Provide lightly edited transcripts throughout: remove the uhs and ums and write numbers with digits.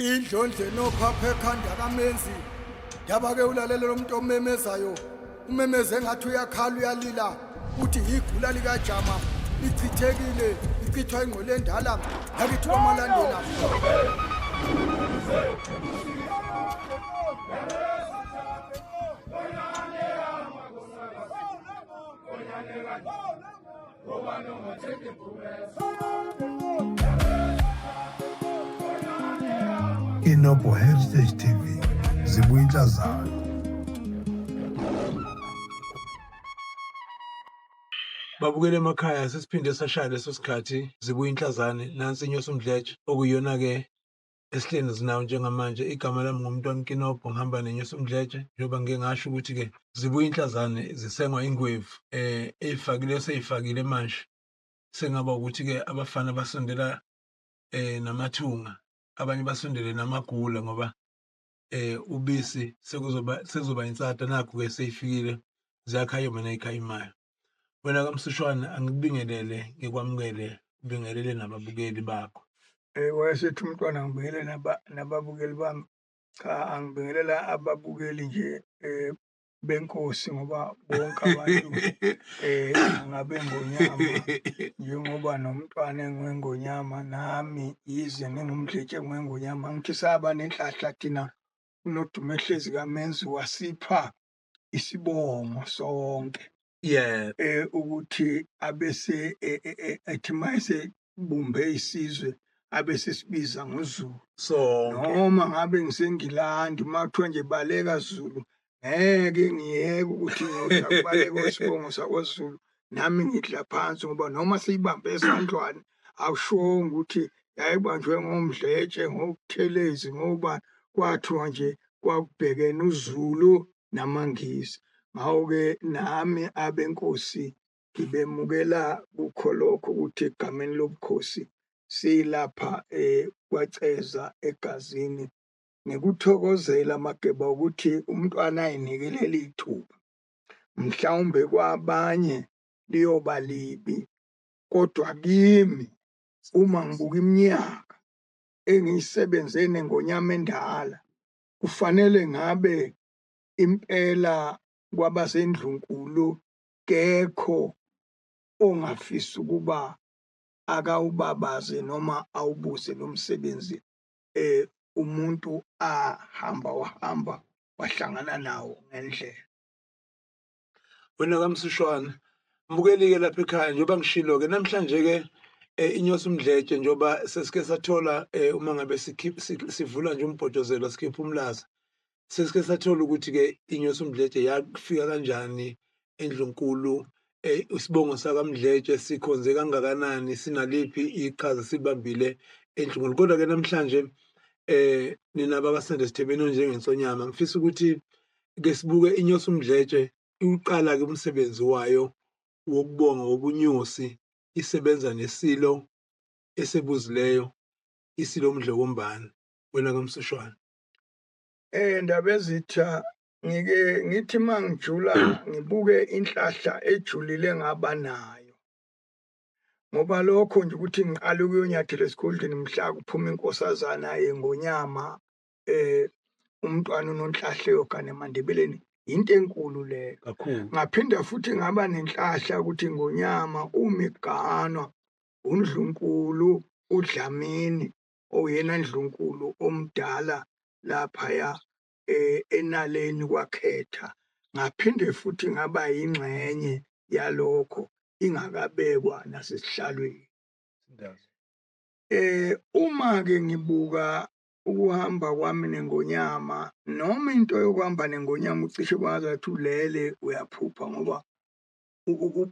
Indlondlo enophapha ekhanda kamenzi yaba-ke ulalela lo muntu omemezayo umemeze engathi uyakhala uyalila uthi yigula likajama lichithekile lichithwa ingqwele endala yakithi kwamalandela. Inobo Heritage TV zibuya inhlazana. Babukele emakhaya sesiphinde sashaya leso sikhathi zibuya inhlazane nansi inyosi umdletshe okuyiyona ke esihleni zinawo njengamanje. Igama lami ngumntwana Kinobho, ngihamba nenyosi umdletshe njengoba ngike ngasho ukuthi-ke zibuya inhlazane zisengwa ingwevu eyifakile eseyifakile manje. Sengaba ukuthi-ke abafana basondela namathunga, abanye basondele namagula ngoba ubisi sekuzoba sekuzoba insada nakhu-ke seyifikile ziyakhayima ney'khayimayo. Wena kaMsushwana angikubingelele ngikwamukele ubingelele nababukeli bakho. Wayesethi umntwana ngibingelele nababukeli bami. Cha, angibingelela ababukeli nje benkosi ngoba bonke abantu ngabengonyama njengoba nomntwana engwengonyama nami yize ngingumdletshe ngwengonyama ngithi saba nenhlahla thina uNodumehlezi kaMenzi wasipha isibongo sonke ukuthi abese ethi mayesebumbe isizwe abese sibiza ngoZulu sonke. Noma ngabe ngiseNgilandi uma kuthiwa nje baleka Zulu ngeke ngiyeke ukuthi ngiyodla kubaleka isibongo sakwaZulu nami ngidla phansi ngoba noma siyibambe esandlwane awushongo ukuthi yayibanjwe ngoMdletshe ngoButhelezi ngobani kwathiwa nje kwakubhekene uZulu namaNgisi. Ngakho-ke nami abenkosi ngibemukela kukho lokho ukuthi egameni lobukhosi silapha kwaCeza egazini. Ngikuthokozela Mageba ukuthi umntwana ayinikelele ithuba. Mhlawumbe kwabanye liyoba libi, kodwa kimi uma ngibuka iminyaka engiyisebenze nengonyama endala, kufanele ngabe impela kwabasendlunkulu kekho ongafisa ukuba akawubabaze noma awubuze lo msebenzi umuntu ahamba wahamba wahlangana nawo ngendlela. Wena kaMsushwana, mbukeli-ke lapha ekhaya njengoba ngishilo-ke namhlanje-ke inyosi umdletshe njengoba sesike sathola uma ngabe sivula nje umbhojozelo sikhipha umlaza sesike sathola ukuthi-ke inyosi umdletshe yafika kanjani endlunkulu isibongo sakaMdletshe sikhonze kangakanani sinaliphi iqhaza sibambile endlunkulu. Kodwa-ke namhlanje nina bakasende sithebeni onjengensonyama ngifisa ukuthi ke sibuke inyosi umdletshe iwuqala-ke umsebenzi wayo wokubonga wobunyosi isebenza nesilo esebuzileyo isilo uMdlokombane wena kaMsushwana. Ndabezitha ngike ngithi mangijula ngibuke inhlahla ejulile engaba nayo ngoba lokho nje ukuthi ngiqale ukuyonyathela esigodlweni mhla kuphuma inkosazana yengonyama umntwana uNonhlahla eyogana emaNdebeleni into enkulu leyo kakhulu. Ngaphinda futhi ngaba nenhlahla ukuthi ngonyama uma iganwa uNdlunkulu uDlamini oyena Ndlunkulu omdala laphaya enaleni kwakhetha ngaphinde futhi ngaba yingxenye yalokho ingakabekwa nasesihlalweni. Uma ke ngibuka ukuhamba kwami nengonyama noma into yokuhamba nengonyama ucishe kwangazathi ulele uyaphupha ngoba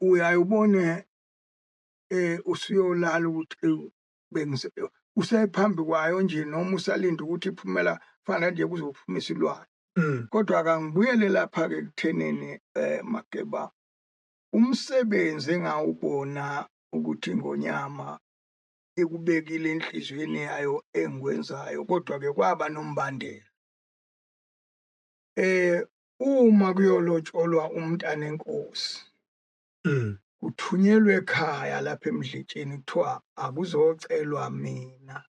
uyaye ubone usuyolala ukuthi usephambi kwayo nje noma usalinda ukuthi iphumela fana nje kuzophuma isilwane. Kodwa akangibuyele lapha-ke ekuthenini Mageba umsebenzi engawubona ukuthi ingonyama ikubekile enhliziyweni yayo engikwenzayo kodwa-ke kwaba nombandela. Uma kuyolotsholwa umntana enkosi kuthunyelwe ekhaya lapha eMdletsheni kuthiwa akuzocelwa mina.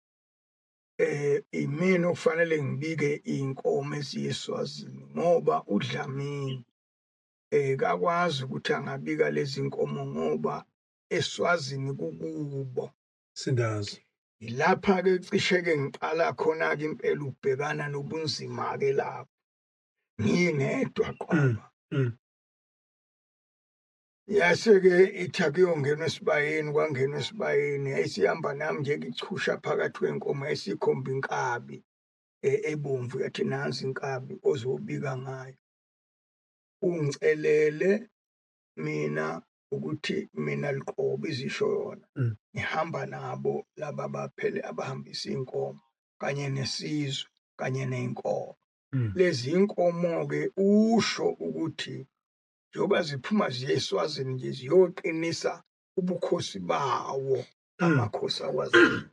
Imina okufanele ngibike iy'nkomo eziya eSwazini ngoba uDlamini kakwazi ukuthi angabika lezi nkomo ngoba eSwazini kukubo. Sindazi. Yilapha-ke cishe-ke ngiqala khona-ke impela ukubhekana nobunzima-ke lapho. Ngingedwa qwaba. Yase-ke ithi akuyongenwa esibayeni, kwangenwa esibayeni, yayisihamba nami nje ichusha phakathi kwenkomo, yayisikhomba inkabi ebomvu, yathi nansi inkabi ozobika ngayo. Ungicelele mina ukuthi mina luqobo izisho yona, ngihamba nabo laba baphele abahambisa iy'nkomo kanye nesizwe kanye ney'nkomo. Lezi nkomo-ke usho ukuthi njengoba ziphuma ziye eSwazini nje ziyoqinisa ubukhosi bawo amakhosi akwaZulu.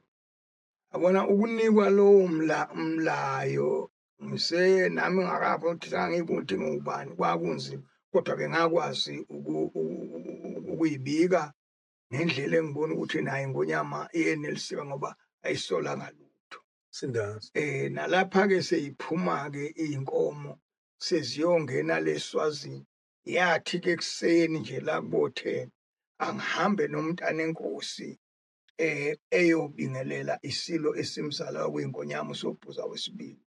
Yabona ukunikwa lowo mlayo ngise nami ngakapho ukuthi sangikuthi ngubani kwakunzima, kodwa-ke ngakwazi ukuyibika ngendlela engibona ukuthi nayo iNgonyama iyeneliseka ngoba ayisolanga lutho. Sindazi. Nalapha-ke seyiphuma-ke iy'nkomo seziyongena leSwazini. Yathi-ke ekuseni nje la kubo-10 angihambe nomntana enkosi eyobingelela isilo esimzala kuyingonyama uSobhuza wesibili.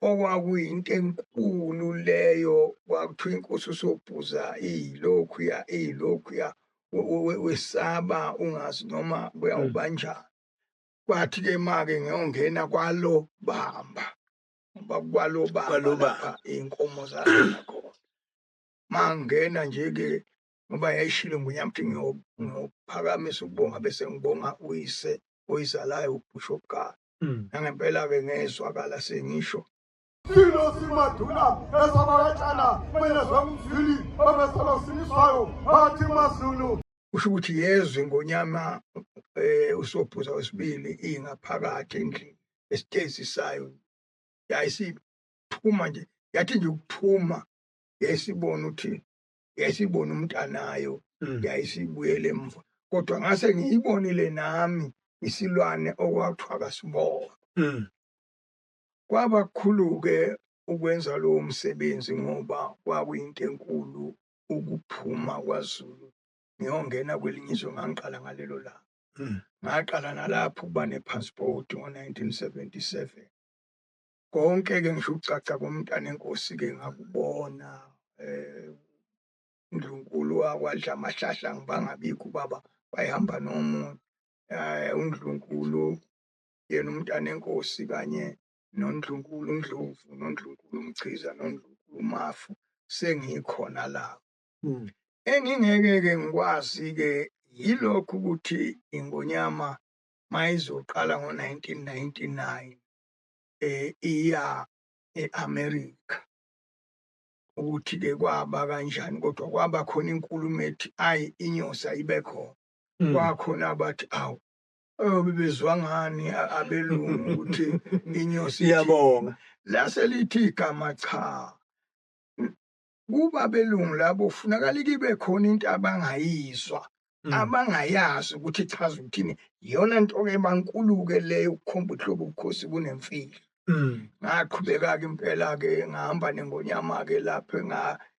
Okwakuyinto enkulu leyo, kwakuthiwa inkosi uSobhuza iyilokhuya iyilokhuya, wesaba ungazi noma kuyawubanjani. Kwathi-ke ma-ke ngiyongena kwalobamba, ngoba kwalobamba lapha iy'nkomo zalana khona. Mangena nje-ke ngoba yayishilo ingonyama ukuthi ngiyophakamisa ukubonga bese ngibonga uyise oyizalayo uBishop Gala. Nangempela-ke ngezwakala sengisho Silo simaduna esabakatshana benezwa umzwili babesabasiniswayo bathi maZulu. Kusho ukuthi yezwa ingonyama uSobhuza wesibili ingaphakathi endlini esitezi sayo, yayisiphuma nje, yathi nje ukuphuma yayisibona ukuthi yayisibona umntanayo, yayisibuyele emva. Kodwa ngase ngiyibonile nami isilwane okwakuthiwa kasibona. Kwaba kukhulu-ke ukwenza lowo msebenzi ngoba kwakuyinto enkulu ukuphuma kwaZulu ngiyongena kwelinye izwe. Ngangiqala ngalelo langa. Ngaqala nalapho ukuba nepassport ngo-1977. Konke-ke ngisho ukucaca komntana enkosi-ke ngakubona. Undlunkulu wakwadla amahlahla ngibangabikho ubaba wayehamba nomunye. Undlunkulu yena umntana enkosi kanye noNdlunkulu uNdlovu noNdlunkulu uMchiza noNdlunkulu uMafu sengikhona lapho. Engingeke-ke ngikwazi-ke yilokhu ukuthi ingonyama mayizoqala ngo-1999 iya e-America, ukuthi-ke kwaba kanjani, kodwa kwaba khona inkulumo ethi ayi inyosi ayibe khona. Kwakhona abathi awu bebezwa ngani abelungu ukuthi inyosi iyabonga. Lase lithi igama cha, kuba abelungu labo kufunakala kibe khona into abangayizwa, abangayazi ukuthi ichaza ukuthini. Iyona nto-ke bankulu-ke leyo ukukhomba uhlobo ubukhosi bunemfihlo. Ngaqhubeka-ke impela-ke ngahamba nengonyama-ke lapho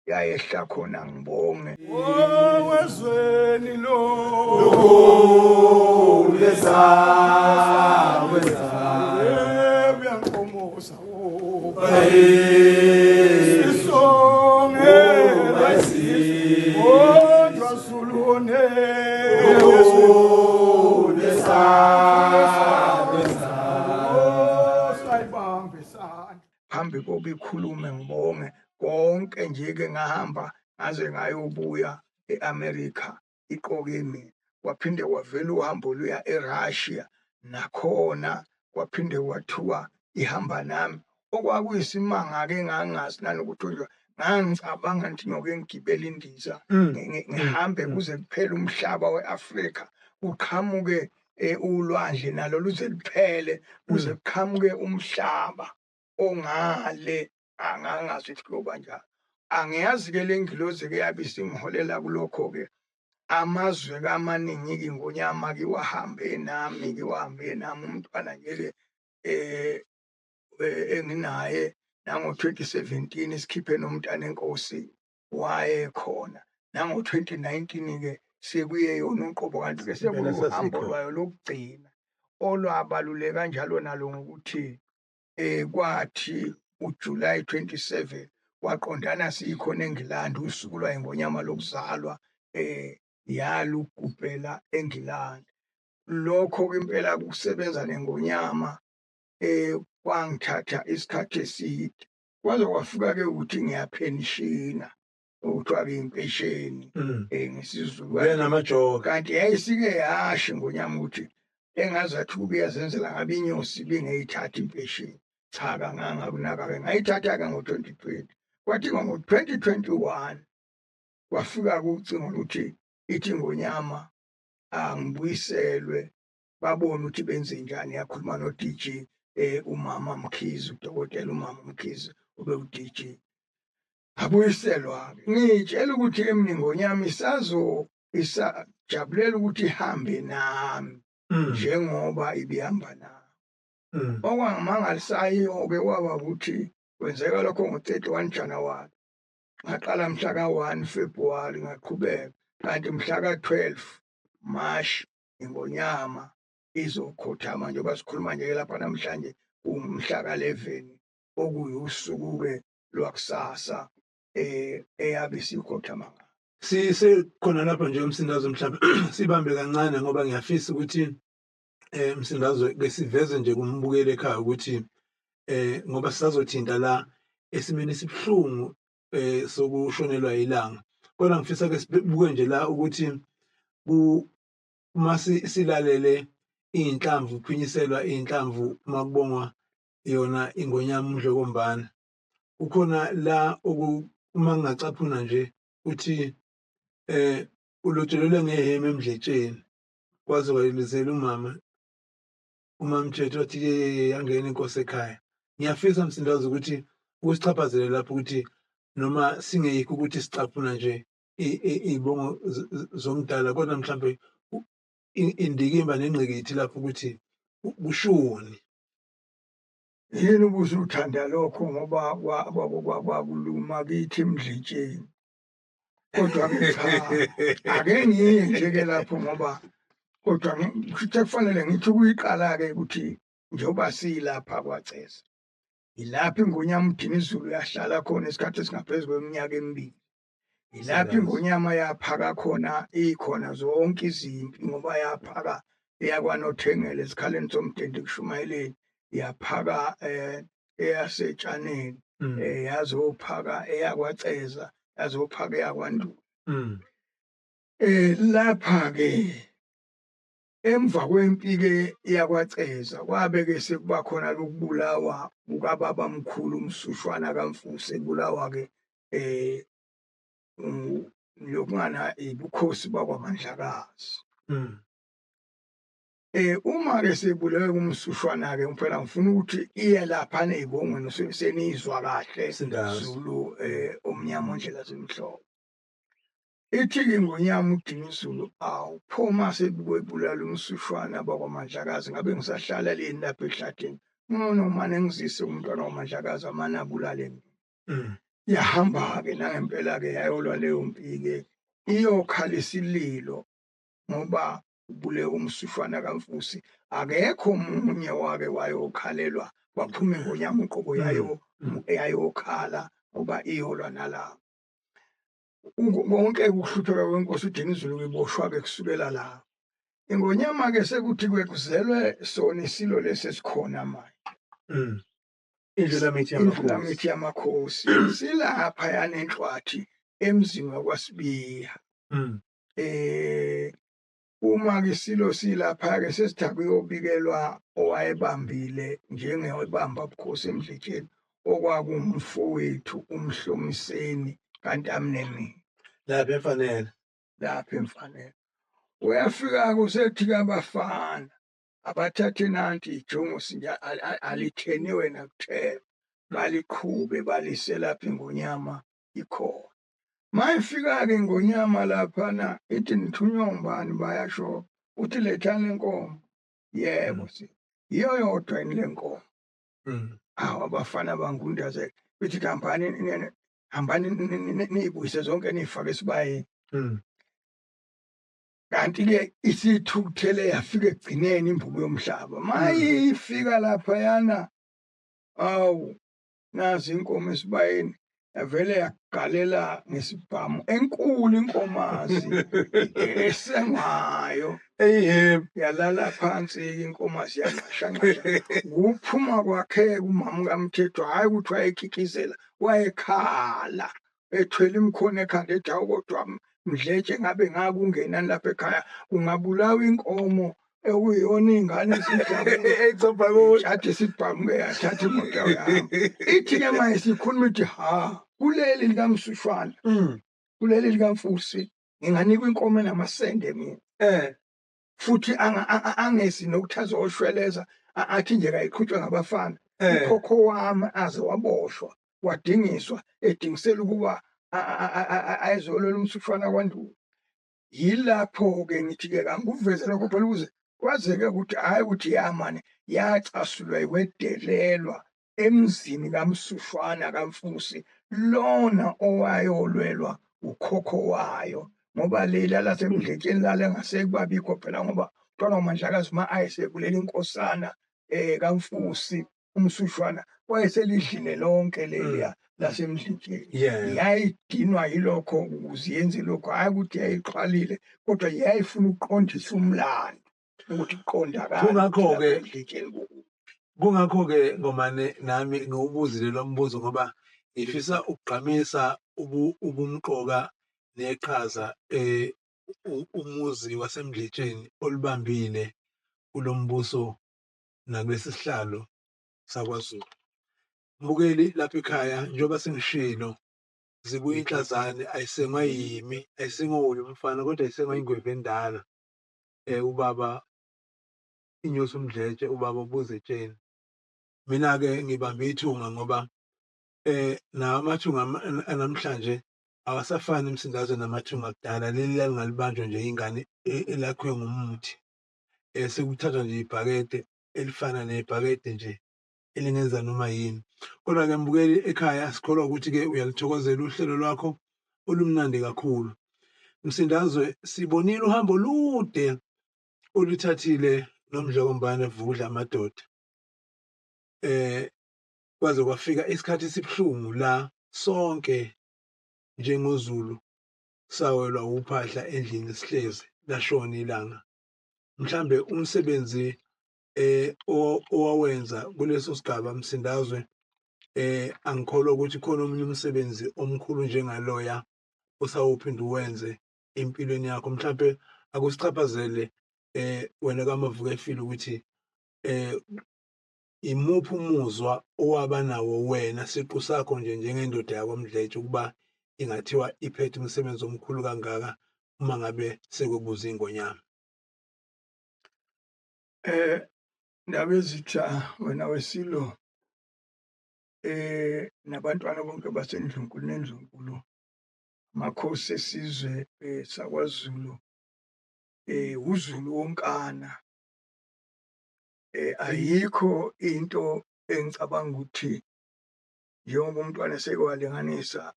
yayehla khona ngibonge. Owezweni lo uyankomoza isonge kodwa Zulu one phambi kokuba ikhulume ngibonge konke nje-ke. Ngahamba ngaze ngayobuya e-America iqoke mina. Kwaphinde kwavela uhambo luya eRussia, nakhona kwaphinde kwathiwa ihamba nami. Okwakuyisimanga-ke engangingazi nanokuthi nje ngangicabanga ngithi ngiyoke ngigibele indiza ngihambe kuze kuphele umhlaba we-Afrika, kuqhamuke ulwandle nalo luze luphele, kuze kuqhamuke umhlaba ongale. Angangazi ukuthi kuyoba njalo. Angiyazi-ke le ngilozi-ke yabe isingiholela kulokho-ke. Amazwe-ke amaningi-ke ingonyama-ke iwahambe nami, iwahambe nami umntwana nje-ke. eh enginaye nango-2017 sikhiphe nomntana enkosi wayekhona, nango-2019-ke sekuye yona uqobo, kanti-ke Impela sekuwuhambo sasikhona. lwayo lokugcina olwabaluleka njalo nalo ngokuthi kwathi uJuly 27 waqondana sikhona eNgilandi, usuku lwayo lokuzalwa yalugubhela eNgilandi. Lokho-ke impela kusebenza nengonyama kwangithatha isikhathi eside, kwaze kwafika-ke ukuthi ngiyaphenishina, okuthiwa-ke impesheni ngesiZulu. Ubuya namajoka. Kanti yayisike yasho ingonyama ukuthi engazathi ukube iyazenzela ngabe inyosi ibingeyithatha impesheni. Cha, kangangakunaka-ke, ngayithatha-ke ngo-2020. Kwathi ngo-2021 kwafika-ke ucingo luthi ithi ingonyama angibuyiselwe, babone ukuthi benzenjani. Yakhuluma no-DG umama Mkhize, udokotela umama Mkhize ube u-DG. Abuyiselwa-ke, ngiyitshela ukuthi emini ingonyama isajabulela ukuthi ihambe nami njengoba ibihamba nami. Okwangimangalisayo-ke kwaba ukuthi kwenzeka lokho ngo-31 Januwari, ngaqala mhla ka-1 February ngaqhubeka, kanti mhla ka-12 March ingonyama izokhothama. Njengoba sikhuluma nje lapha namhlanje kumhla ka-11, okuyusuku-ke lwakusasa eyabe isikhothama ngayo. Sisekhona lapha nje uMsindazwe, mhlawumbe sibambe kancane ngoba ngiyafisa ukuthi Msindazwe ke siveze nje kumbukeli ekhaya ukuthi ngoba sisazothinta la esimeni esibuhlungu sokushonelwa ilanga, kodwa ngifisa ke sibuke nje la ukuthi uma silalele iy'nhlamvu kuphinyiselwa iy'nhlamvu uma kubongwa yona ingonyama uMdlokombane, kukhona la uma ngingacaphuna nje uthi ulotsholelwe ngehhema emdletsheni, kwaze kwayilizela umama uMamthetho wathi ye yangena inkosi ekhaya. Ngiyafisa Msindazi ukuthi ukusichaphazele lapho ukuthi noma singeyikho ukuthi sicaphuna nje iy'bongo zomdala, kodwa mhlambe indikimba nengqikithi lapho ukuthi kushoni. Yini ubusuthanda lokho ngoba kwakuluma kithi emdletsheni. Kodwa-ke cha, ake ngiye nje-ke lapho ngoba kodwa kushuthi kufanele ngithi ukuyiqala-ke ukuthi njengoba silapha kwaCeza, yilapho ingonyama uDinizulu yahlala khona isikhathi esingaphezu kweminyaka emibili. Yilapho ingonyama yaphaka khona, ikhona zonke izimpi, ngoba yaphaka eyakwaNothengela esikhaleni somdende kushumayeleni, yaphaka eyasetshaneni, yazophaka eyakwaCeza, yazophaka eyakwaNduna. Lapha-ke emva kwempi-ke yakwaCeza kwabe-ke sekuba khona lokubulawa kukababamkhulu uMsushwana kaMfuse, ebulawa-ke lokungana ubukhosi bakwaMandlakazi. Uma-ke sebulewe uMsushwana-ke phela ngifuna ukuthi iye laphana ey'bongweni seniyizwa kahle Zulu omnyama ondlela zimhlophe. Ithi-ke ingonyama uDinizulu, awu pho uma sebebulala uMsushwana bakwaMandlakazi ngabe ngisahlala leni lapha ehlathini, ngcono ngimane ngizise umntwana waMandlakazi amane abulale mina. Yahamba-ke nangempela-ke yayolwa leyo mpi-ke, iyokhala isililo ngoba ubulewe uMsushwana kaMfusi, akekho omunye wake wayokhalelwa, kwaphuma ingonyama uqobo yayokhala ngoba iyolwa nalabo. Konke ukuhlupheka kwenkosi uDinizulu iboshwa-ke kusukela lapho. Ingonyama-ke sekuthi kuzelwe sona isilo lesi esikhona manje. Indlulamithi yamakhosi. Indlulamithi yamakhosi. Silaphayana eNhlwathi emzini wakwaSibiya. Uma-ke isilo silapha-ke sesitha kuyobikelwa owayebambile njengewebamba bukhosi emdletsheni, okwakuwumfowethu uMhlomiseni kaNtamnemini. Lapha eMfanelo. Lapha eMfanelo. Uyafika-ke usethi-ke abafana abathathe nanti ijongosi nje alitheniwe nakuthena, baliqhube balise lapha ingonyama ikhona. Mayifika-ke ingonyama laphana ithi nithunywa ngubani, bayasho uthi lethani inkomo. Yebo si. Yiyo yodwa yini le nkomo? Awu, abafana bangundazeka bethi hambani hambani niyibuyise zonke niyifake esibayeni. Kanti-ke isithukuthele yafika ekugcineni imvubu yomhlaba. Mayifika laphayana, awu, nazi inkomo esibayeni, yavele yagalela ngesibhamu enkulu inkomazi esengwayo. Eyebo. Yalala phansi-ke inkomazi yanqashanqasha. Ukuphuma kwakhe kumama kaMthethwa, hhayi ukuthi wayekikizela, wayekhala ethwele imikhono ekhanda ethi hawu kodwa Mdletshe, ngabe ngakungenani lapha ekhaya, kungabulawa inkomo ekuyiyona iy'ngane zijabule. Echopha kuwe. Ithathe isibhamu-ke yathatha imoto yami. Ithi-ke manje sikhuluma ithi ha, kuleli likaMsushwana, kuleli likaMfusi, nginganikwa inkomo enamasende mina. Futhi angezi nokuthi azoshweleza, athi nje kayiqhutshwe ngabafana. Ukhokho wami aze waboshwa, wadingiswa, edingisela ukuba ayezolwela uMsushwana kwaNduna. Yilapho-ke ngithi-ke kangikuveze lokho phela ukuze kwazeke ukuthi hhayi ukuthi yamane yacasulwa ikwedelelwa emzini kaMsushwana kaMfusi lona owayolwelwa ukhokho wayo, ngoba lela laseMdletsheni lalengasekubabikho phela, ngoba umntwana waMandlakazi uma ayesebulela inkosana kaMfusi uMsushwana wayeselidlile lonke leliya laseMdletsheni. Yayidinwa yilokho ukuze yenze lokho, hhayi ukuthi yayixhwalile, kodwa yayifuna ukuqondisa umlando ukuthi kuqondakala Kungakho-ke eMdletsheni kuku. Kungakho-ke Ngomane nami ngiwubuzile lo mbuzo, ngoba ngifisa ukugqamisa ubumqoka neqhaza umuzi waseMdletsheni olubambile kulombuso nakulesi sihlalo sakwaZulu. Mbukeli lapha ekhaya, njengoba sengishilo, zibuya inhlazane, ayisengwa yimi, ayisengwa umfana, kodwa ayisengwa ingwevu endala. Ubaba inyosi uMdletshe, ubaba uBuzetsheni. Mina-ke ngibambe ithunga ngoba nawo amathunga anamhlanje awasafani emsindazwe namathunga akudala. Leli lalingalibanjwa nje ingane elakhiwe ngumuthi. Sekuthathwa nje ibhakede elifana nebhakede nje elingenza noma yini. Kodwa-ke mbukeli ekhaya, sikholwa ukuthi-ke uyalithokozela uhlelo lwakho olumnandi kakhulu. Msindazwe, sibonile uhambo olude oluthathile noMdlokombane Vukudla Amadoda. Kwaze kwafika isikhathi esibuhlungu la sonke njengoZulu sawelwa uphahla endlini sihlezi, lashona ilanga. Mhlambe umsebenzi owawenza kuleso sigaba Msindazwe, angikholwa ukuthi khona omunye umsebenzi omkhulu njengaloya osawuphinda uwenze empilweni yakho. Mhlambe akusichaphazele wena kaMavuka efile ukuthi imuphi umuzwa owaba nawo wena siqu sakho nje njengendoda yakwaMdletshe ukuba ingathiwa iphethe umsebenzi omkhulu kangaka uma ngabe sekubuza ingonyama. Ndabezitha wena wesilo, nabantwana bonke baseNdlunkulu neNdlunkulu, amakhosi esizwe sakwaZulu, uZulu wonkana. Ayikho into engicabanga ukuthi njengoba umntwana esekwalinganisa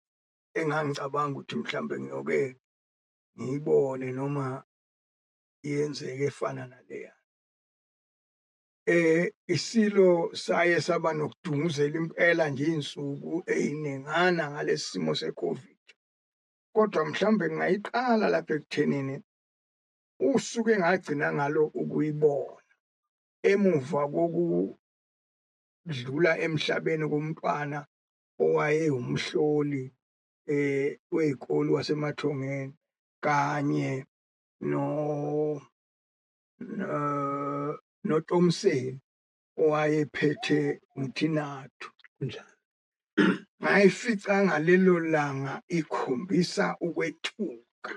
engangicabanga ukuthi mhlambe ngiyoke ngiyibone noma yenzeke efana naleya. Isilo saye saba nokudunguzela impela nje iy'nsuku ey'ningana ngalesi simo se-COVID. Kodwa mhlawumbe ngingayiqala lapha ekuthenini usuku engagcina ngalo ukuyibona emuva kokudlula emhlabeni komntwana owayewumhloli wey'kole wasemathongeni kanye noTomseni owayephethe uMthinathu. Kunjani? Ngayifica ngalelo langa ikhombisa ukwethuka.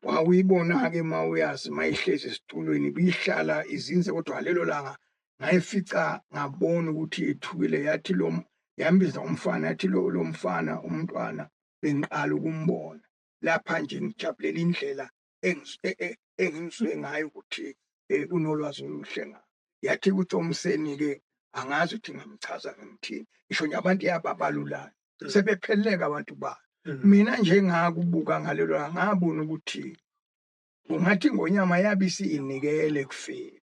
Wawuyibona-ke uma uyazi uma ihlezi esitulweni ibihlala izinze, kodwa ngalelo langa ngayifica ngabona ukuthi ithukile. Yathi lo, yambiza umfana, yathi lo mfana umntwana bengiqala ukumbona lapha nje, ngijabulela indlela engizwe ngayo ukuthi unolwazi oluhle ngayo. Yathi kuTomseni-ke angazi ukuthi ngingamchaza ngimthini, ngisho nje abantu iyababalulayo sebepheleleka abantu bayo. Mina nje ngakubuka ngalelo langa ngabona ukuthi ungathi ingonyama yabe isiyinikele ekufeni,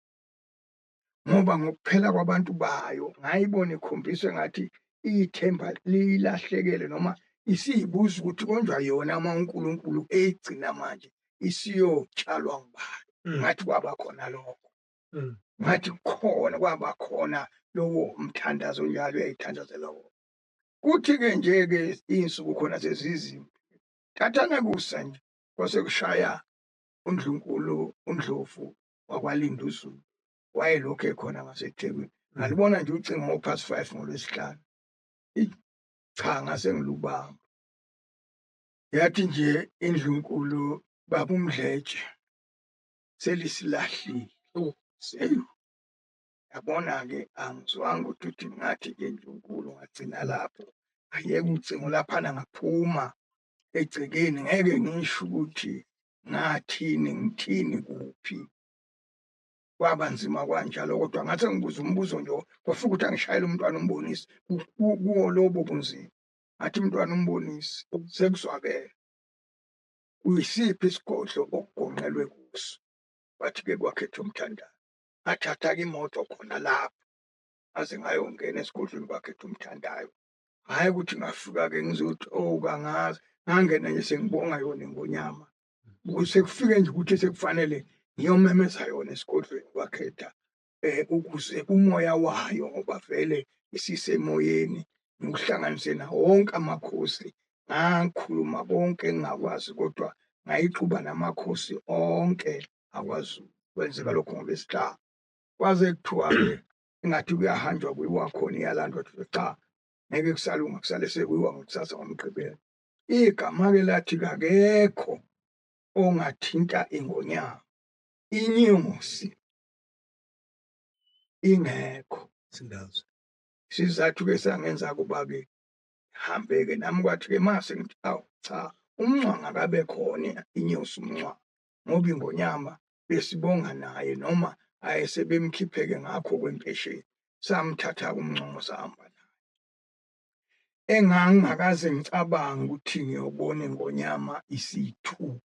ngoba ngokuphela kwabantu bayo ngayibona ikhombisa engathi ithemba liyilahlekele noma isiyibuza ukuthi konjwa yona uma uNkulunkulu eyigcina manje isiyotshalwa ngubani. Ngathi kwaba khona lokho. Ngathi kukhona kwaba khona lowo mthandazo njalo uyayithandazela wona. Kuthi-ke nje-ke iy'nsuku khona sezizimbi, thathana kusa nje kwase kushaya uNdlunkulu uNdlovu wakwaLinduzulu, wayelokhu ekhona ngaseThekwini. Ngalubona nje ucingo ngo-past 5 ngoLwesihlanu. Cha, ngase ngilubamba. Yathi nje indlunkulu baba uMdletshe selisilahlile. Seyu. Yabona-ke angizwanga ukuthi uthi ngathi-ke ndlunkulu ngagcina lapho. Ngayeka ucingo laphana ngaphuma egcekeni ngeke ngisho ukuthi ngathini ngithini kuphi. Kwaba nzima kwanjalo kodwa ngathi ngibuza umbuzo nje kwafika ukuthi angishayele umntwana umbonisi kuwo lobo bunzima. Ngathi umntwana umbonisi sekuzwakele. Kuyisiphi isigodlo okugonqelwe kuso? Wathi-ke kwakhetha umthandazo. Ngathatha-ke imoto khona lapho ngaze ngayongena esigodlweni kwakhetha umthandayo. Hhayi ukuthi ngafika-ke ngizothi oh kangazi, ngangena nje sengibonga yona ingonyama. Sekufike nje ukuthi sekufanele ngiyomemeza yona esigodlweni kwakhetha ukuze umoya wayo ngoba vele isisemoyeni ngikuhlanganise nawo wonke amakhosi. Ngakhuluma konke engingakwazi kodwa ngayixuba namakhosi onke akwaZulu. Kwenzeka lokho ngoLwesihlanu. Kwaze kuthiwa-ke engathi kuyahanjwa kuyiwa khona iyalandwa kuthiwa cha ngeke kusalunga kusale sekuyiwa ngokusasa ngoMgqibelo. Igama-ke lathi kakekho ongathinta ingonyama, inyosi ingekho. Sindazwe. Isizathu-ke sangenza kuba-ke hambe-ke nami kwathi-ke mase ngithi awu cha umncwanga akabe khona inyosi umncwanga ngoba ingonyama besibonga naye noma ayesebemkhipheke ngakho kwempesheni. Samthatha umncongo sahamba naye. Engangingakaze ngicabange ukuthi ngiyobona ingonyama isiyithule.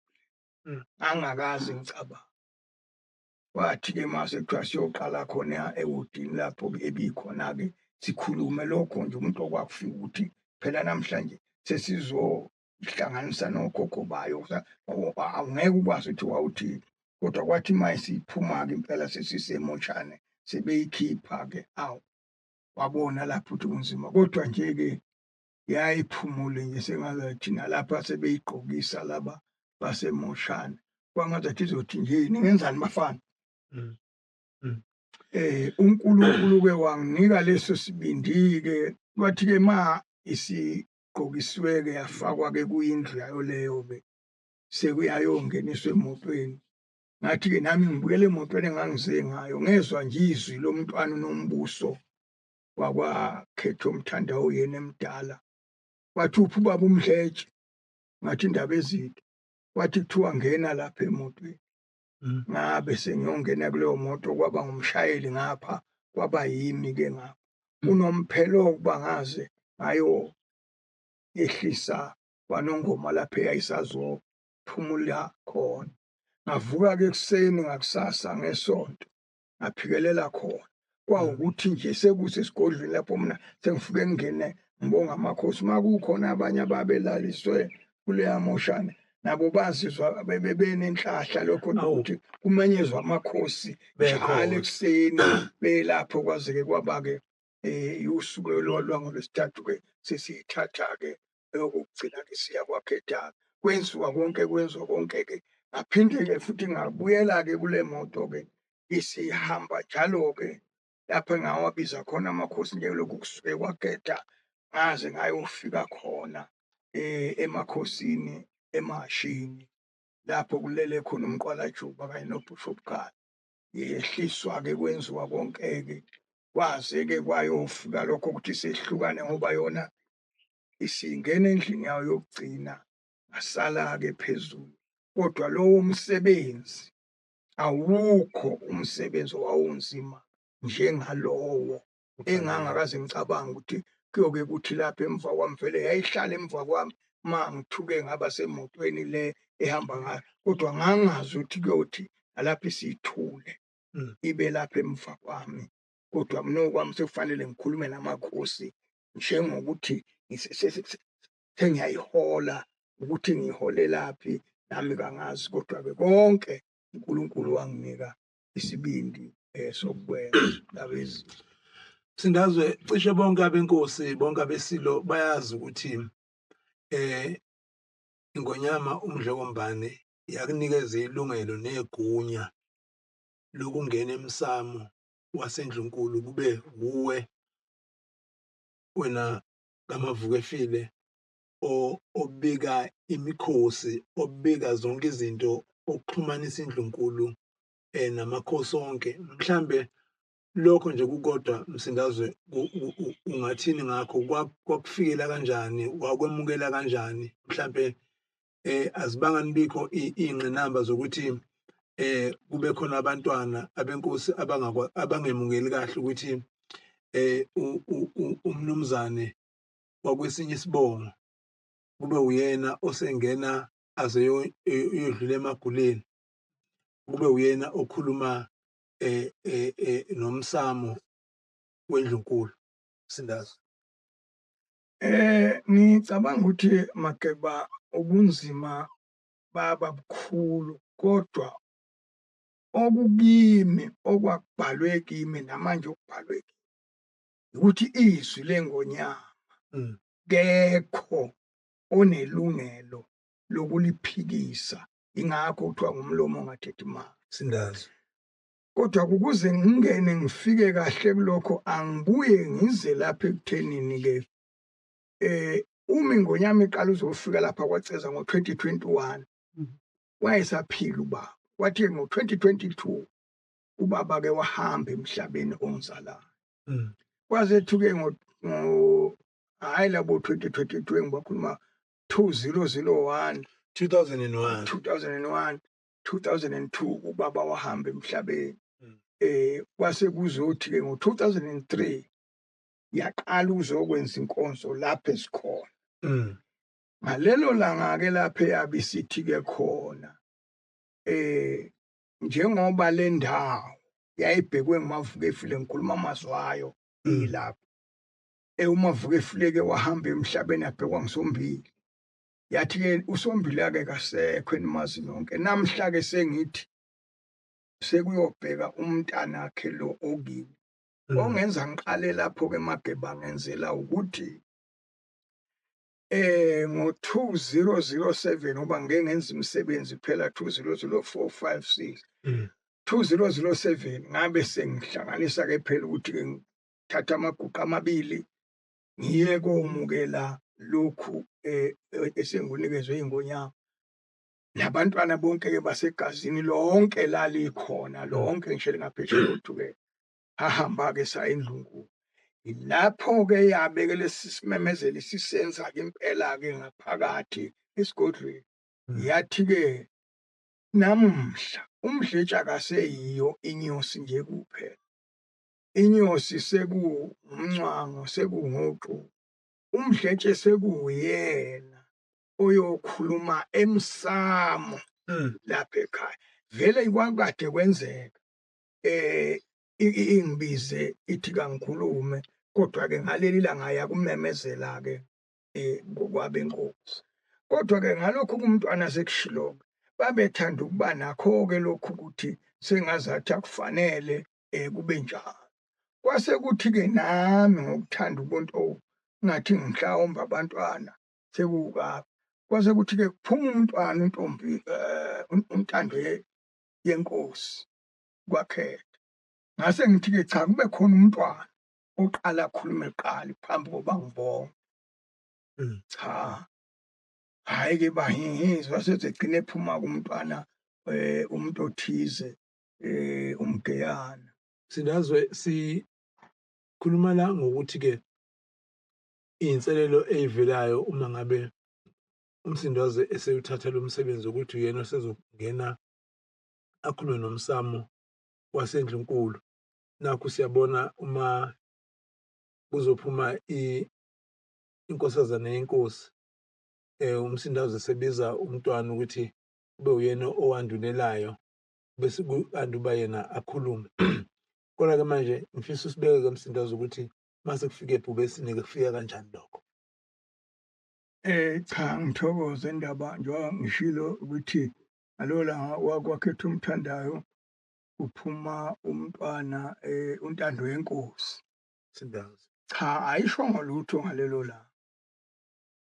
Ngangingakaze ngicabange. Kwathi-ke mase kuthiwa siyoqala khona ewodini lapho ebikhona-ke sikhulume lokho nje umuntu okwakufika ukuthi phela namhlanje sesizohlanganisa nokhokho bayo awungeke ukwazi ukuthi wawuthini. Kodwa kwathi uma isiphuma-ke impela sesisemoshane sebeyikhipha-ke awu wabona lapho ukuthi kunzima. Kodwa nje-ke yayiphumule nje sengazathi nalapha sebeyigqokisa laba basemoshane kwangazathi izothi nje ningenzani bafana. uNkulunkulu-ke wanginika leso sibindi-ke kwathi-ke ma isigqokisiwe-ke yafakwa-ke kuyindlu yayo leyo-ke sekuyayongeniswa emotweni. Ngathi-ke nami ngibuyele emotweni engangize ngayo ngezwa nje izwi lomntwana uNombuso wakwakhetha umthanda oyena emdala. Wathi uphi ubaba uMdletshe? Ngathi indaba ezide. Wathi kuthiwa ngena lapha emotweni. Ngabe sengiyongena kuleyo moto kwaba ngumshayeli ngapha kwaba yimi-ke ngapha. Unomphelo ukuba ngaze ngayo yehlisa kwaNongoma lapho eyayisazophumula khona. Ngavuka-ke ekuseni ngakusasa ngesonto ngaphikelela khona. Kwawukuthi nje sekusesigodlweni lapho mina sengifike ngingene ngibonga amakhosi. Uma kukhona abanye ababelaliswe kuleya moshane nabo bazizwa benenhlahla lokho ukuthi kumenyezwa amakhosi njalo ekuseni belapho kwaze-ke kwaba-ke usuku lwangolwesithathu-ke sesiyithatha-ke eyokugcina-ke siya kwakhethana. Kwenziwa konke kwenziwa konke-ke ngaphinde-ke futhi ngabuyela-ke kule moto-ke isihamba njalo-ke lapho engawabiza khona amakhosi njengalokhu kusuke kwageda ngaze ngayofika khona emakhosini emashini lapho kulele khona uMqwalajuba kanye noBishop Khala. Yehliswa-ke kwenziwa konke-ke kwaze-ke kwayofika lokho ukuthi sehlukane ngoba yona isingena endlini yayo yokugcina ngasala-ke phezulu. Kodwa lowo msebenzi awukho umsebenzi owawunzima. njengalowo engangakaze ngicabanga ukuthi kuyoke kuthi lapha emva kwami, vele yayihlala emva kwami ma ngithuke ngaba semotweni le ehamba ngayo, kodwa ngangazi ukuthi kuyothi nalapho isithule ibe lapha emva kwami. Kodwa mina okwami sekufanele ngikhulume namakhosi njengokuthi sengiyayihola, ukuthi ngiyiholelaphi nami kangazi, kodwa-ke konke uNkulunkulu wanginika isibindi sokukwenza labezi. Sindazwe, cishe bonke abenkosi, bonke abesilo bayazi ukuthi iNgonyama uMdlokombane yakunikeza ilungelo negunya lokungena emsamo waseNdlunkulu kube wuwe wena kaMavukefile obika imikhosi, obika zonke izinto, okuxhumanisa iNdlunkulu namakhosi onke. Mhlambe lokho nje kukodwa Msindazwe ungathini ngakho? Kwakufikela kanjani, wakwemukela kanjani? Mhlambe azibanga nibikho iy'ngqinamba zokuthi kube khona abantwana abenkosi abangemukeli kahle ukuthi umnumzane wakwesinye isibongo kube uyena osengena aze eyodlula emaguleni, kube uyena okhuluma nomsamo wendlunkulu? Sindazwe. Ngicabanga ukuthi Mageba ubunzima baba bukhulu, kodwa okukimi okwakubhalwe kimi namanje okubhalwe kimi ukuthi izwi lengonyama kekho onelungelo lokuliphikisa, ingakho kuthiwa ngumlomo ongathethi imali. Sindazwe. Kodwa ukuze ngingene ngifike kahle kulokho, angibuye ngize lapha ekuthenini ke uma iNgonyama iqala uzofika lapha kwaCeza ngo-2021, wayesaphila ubaba. Kwathi ngo-2022 ubaba ke wahamba emhlabeni ongizalayo. Kwazethu ke ngo hayi labo 2022 engibakhuluma, 2001. 2001. 2001, 2002 ubaba wahamba emhlabeni. Kwase kuzothi ke ngo-2003 yaqala uzokwenza inkonzo lapha esikhona. Ngalelo langa ke lapha eyabe isithi ke khona njengoba le ndawo yayibhekwe nguMavukefile, ngikhuluma amazwi ayo ilapha. UMavukefile ke wahamba emhlabeni yabhekwa nguSombili. Yathi ke uSombili ke kasekho enimazi nonke. Namhla ke sengithi sekuyobheka umntanakhe lo okimi. Ongenza ngiqale lapho ke Mageba ngenzela ukuthi ngo-2007, ngoba ngike ngenza imisebenzi phela 2004, 5, 6, 2007 ngabe sengihlanganisa ke phela ukuthi ke ngithatha amaguqa amabili ngiye komukela lokhu esengunikezwe iNgonyama. Nabantwana bonke ke basegazini lonke lalikhona lonke ngisho ngaphesheya koThukela. Hahamba ke saya eNdlunkulu. Lapho ke yabeke lesi simemezelo sisenza ke impela ke ngaphakathi esigodlweni. Yathi ke namhla uMdletshe akaseyiyo inyosi nje kuphela. Inyosi sekuwumncwango, sekunguxu. UMdletshe sekuwuyena oyokhuluma emsamo lapha ekhaya. Vele kwakade kwenzeka ingibize ithi kangikhulume, kodwa ke ngaleli langa yakumemezela ke ngokwabenkosi. Kodwa ke ngalokhu kumntwana sekushilo babethanda ukuba nakho ke lokhu ukuthi sengazathi akufanele kube njalo. Kwase kuthi ke nami ngokuthanda ubuntu ngathi mhlawumbe abantwana sekuka, kwase kuthi ke kuphuma umntwana untombi uNtando yenkosi kwakhetha. Ngase ngithi ke cha, kube khona umntwana oqala akhulume kuqala phambi kokuba ngibonge. Cha, hhayi ke bahihizwa sezegcine ephuma kumntwana umuntu othize uMgeyana. Sindazwe, sikhuluma la ngokuthi ke iy'nselelo ey'velayo uma ngabe uMsindazwe esewuthatha lo msebenzi ukuthi uyena osezongena akhulume nomsamo waseNdlunkulu. Nakhu siyabona uma kuzophuma inkosazane yenkosi, uMsindazi esebiza umntwana ukuthi kube uyena owandulelayo, bese anduba yena akhulume. Kodwa-ke manje ngifisa usibeke-ke Msindazi ukuthi mase kufika ebhubesini-ke kufika kanjani lokho? Cha, ngithokoze indaba njengoba ngishilo ukuthi ngalolo langa wakwakhetha umthandayo kuphuma umntwana uNtando yenkosi. Msindazi. Cha, ayishongo lutho ngalelo langa.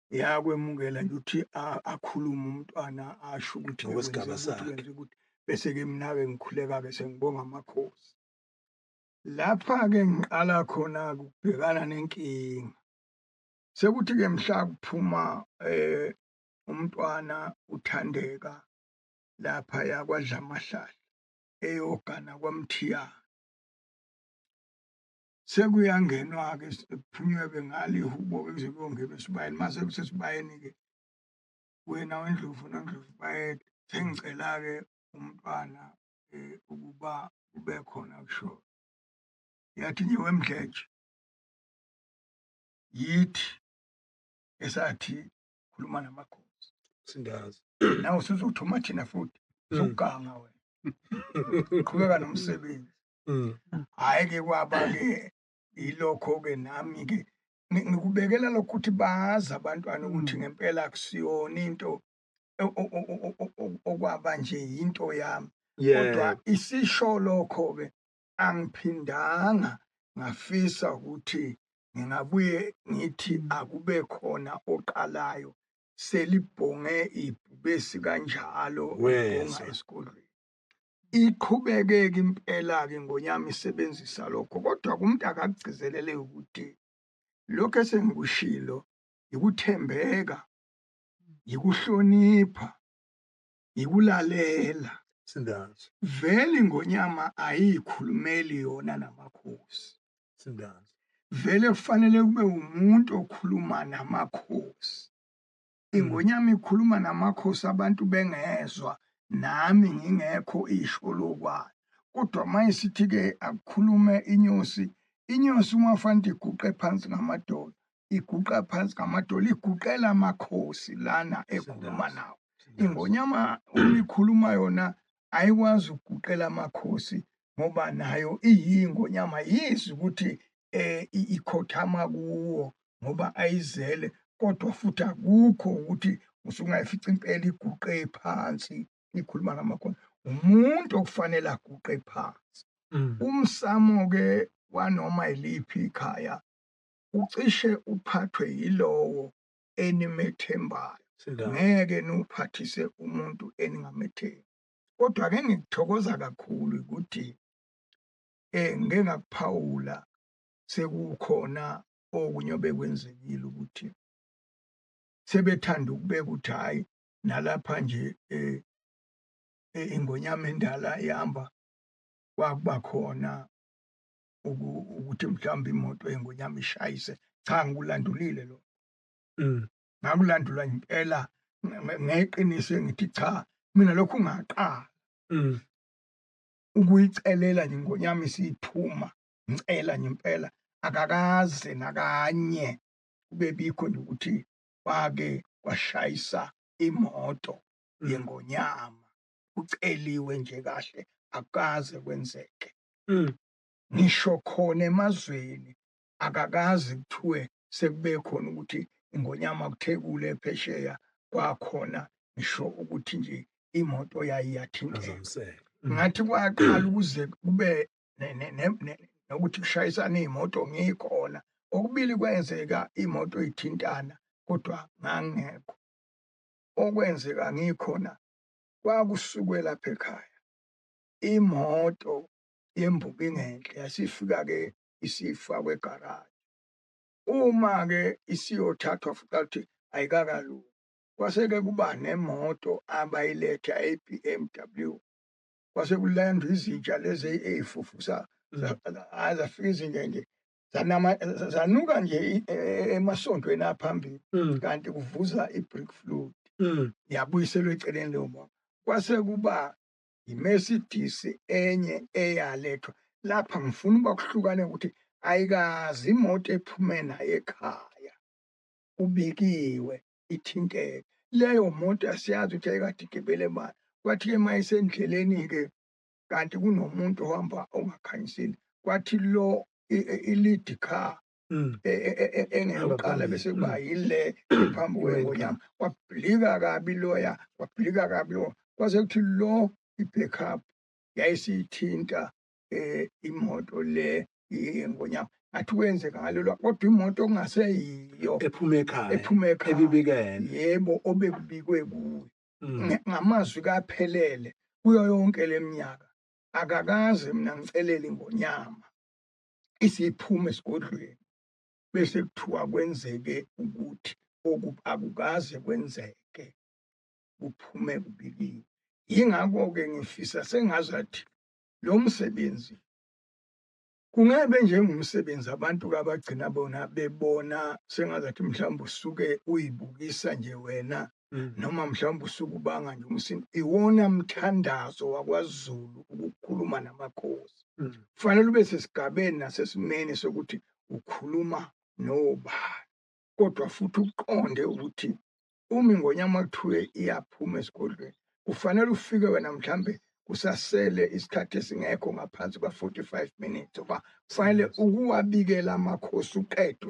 Yakwemukela nje ukuthi akhulume umntwana asho ukuthi Ngokwesigaba kwenzeka ukuthi sakhe. kwenzeka ukuthi, bese-ke mina-ke ngikhuleka-ke sengibonga amakhosi. Lapha-ke ngiqala khona ukubhekana nenkinga. Sekuthi-ke mhla kuphuma umntwana uThandeka laphaya kwaDlamahlahla eyogana kwaMthiyane. Sekuyangenwa-ke, kuphunywe-ke ngalo ihubo-ke kuze kuyongenwa esibayeni. Mase kusesibayeni-ke wena wendlovu nondlovu bayede, sengicela-ke umntwana ukuba kube khona kusho. Yathi nje wemdletshe, yithi esathi khuluma namakhosi. Msindazi. Nawe usuzothuma thina futhi, uzoganga wena. Qhubeka nomsebenzi. Hhayi-ke kwaba-ke yilokho-ke nami-ke ngikubekela lokho ukuthi bazi abantwana ukuthi ngempela akusiyona into okwaba nje yinto yami. Kodwa isisho lokho-ke angiphindanga ngafisa ukuthi ngingabuye ngithi akube khona oqalayo selibhonge ibhubesi kanjalo libhonga esigodlweni. Iqhubeke-ke impela-ke ingonyama isebenzisa lokho, kodwa kumuntu akakugcizelele ukuthi lokho esengikushilo ikuthembeka, ikuhlonipha, ikulalela. Msindazi. Vele ingonyama ayikhulumeli yona namakhosi. Msindazi. Vele kufanele kube umuntu okhuluma namakhosi. Ingonyama ikhuluma namakhosi abantu bengezwa, nami ngingekho isho lokwayo. Kodwa mayisithi-ke akukhulume inyosi, inyosi uma kufanele iguqe phansi ngamadolo, iguqa phansi ngamadolo, iguqela amakhosi lana ekhuluma nawo. Ingonyama uma ikhuluma yona ayikwazi ukuguqela amakhosi ngoba nayo iyingonyama, yizwa ukuthi ikhothama kuwo ngoba ayizele, kodwa futhi akukho ukuthi usungayifica impela iguqe phansi ikhuluma namakhosi. Umuntu okufanele aguqe phansi. Umsamo-ke wanoma yiliphi ikhaya ucishe uphathwe yilowo enimethembayo. Ngeke niwuphathise umuntu eningamethembi. Kodwa-ke ngikuthokoza kakhulu ukuthi ngike ngakuphawula sekukhona okunye obekwenzekile ukuthi sebethanda ukubeka ukuthi hhayi nalapha nje ingonyama endala ihamba kwakuba khona ukuthi mhlawumbe imoto yengonyama ishayise. Cha, ngikulandulile lokho. Ngakulandula impela ngeqiniso ngithi cha, mina lokhu ngaqala ukuyicelela nje ingonyama isiphuma, ngicela nje impela akakaze nakanye kube bikho nje ukuthi kwake kwashayisa imoto yengonyama, kuceliwe nje kahle, akukaze kwenzeke. Ngisho khona emazweni akakaze kuthiwe sekube khona ukuthi ingonyama kuthekule phesheya kwakhona ngisho ukuthi nje imoto yayiyathinteka. Ngathi kwaqala ukuze kube nokuthi kushayisane iy'moto ngikhona. Okubili kwenzeka imoto ithintana kodwa ngangekho. Okwenzeka ngikhona kwakusukwe lapha ekhaya imoto yembuka ingenhla yasifika-ke isifakwe egaraji. Uma-ke isiyothathwa futhi athi ayikakalungi, kwase-ke kuba nemoto abayiletha e-BMW. Kwase kulandwa izinja lezi ey'fufusa, zafika izinja nje zanuka nje emasontweni aphambili, kanti kuvuza i-brake fluid. Yabuyiselwa eceleni leyo moto. Kwase kuba i-Mercedes enye eyalethwa. Lapha ngifuna uba kuhlukane ukuthi ayikaze imoto ephume naye ekhaya kubikiwe ithinteke. Leyo moto asiyazi ukuthi yayikade igibele bani. Kwathi-ke uma isendleleni-ke kanti kunomuntu ohamba ongakhanyisile, kwathi lo i-lead car engeyokuqala bese kuba yile ephambi kwengonyama, kwabhilika kabi loya, kwabhilika kabi lo, kwase kuthi lo i-backup yayisiyithinta imoto le yengonyama. Ngathi kwenzeka ngalelo, kodwa imoto okungaseyiyo ephuma ekhaya, ephuma ekhaya ebibikene, yebo, obekubikwe kuyo. Ngamazwi kaphelele kuyo yonke leminyaka akakaze mina ngicelele ingonyama isiphuma esigodlweni bese kuthiwa kwenzeke ukuthi akukaze kwenzeke kuphume kubikiwe. Yingakho-ke ngifisa sengazathi lo msebenzi kungebe njengomsebenzi abantu abagcina bona bebona sengazathi mhlawumbe usuke uyibukisa nje wena, noma mhlawumbe usuke ubanga nje umsindo. Iwona mthandazo wakwaZulu ukukhuluma namakhosi. Kufanele ube sesigabeni nasesimeni sokuthi ukhuluma nobani, kodwa futhi uqonde ukuthi uma ingonyama kuthiwe iyaphuma esigodlweni, kufanele ufike wena mhlambe kusasele isikhathi esingekho ngaphansi kwa-45 minutes, ngoba kufanele ukuwabikela amakhosi uqede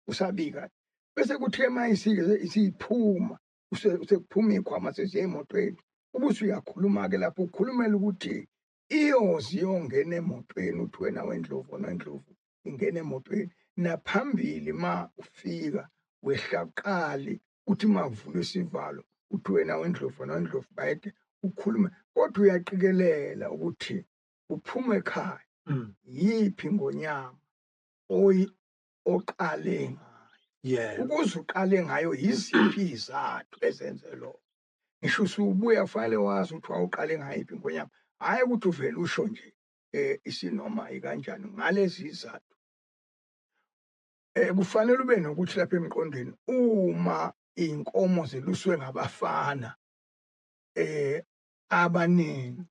usabika. Bese kuthi uma isiphuma, sekuphuma iy'khwama seziya emotweni, ubuse uyakhuluma-ke lapho ukhulumela ukuthi iyoze iyongena emotweni, uthi wena wendlovu nendlovu ingena emotweni. Naphambili ma ufika wehla kuqali, uthi uma kuvulwa isivalo uthi wena wendlovu nendlovu bayede, ukhulume, kodwa uyaqikelela ukuthi uphuma ekhaya yiphi ingonyama oqale ngayo. Ukuze uqale ngayo yiziphi izathu ezenze lokho. Ngisho usubuya kufanele wazi ukuthi wawuqale ngayiphi ingonyama, hhayi ukuthi uvele usho nje isinoma ikanjani ngalezi izathu. Kufanele ube nokuthi lapha emqondweni uma iy'nkomo zeluswe ngabafana abaningi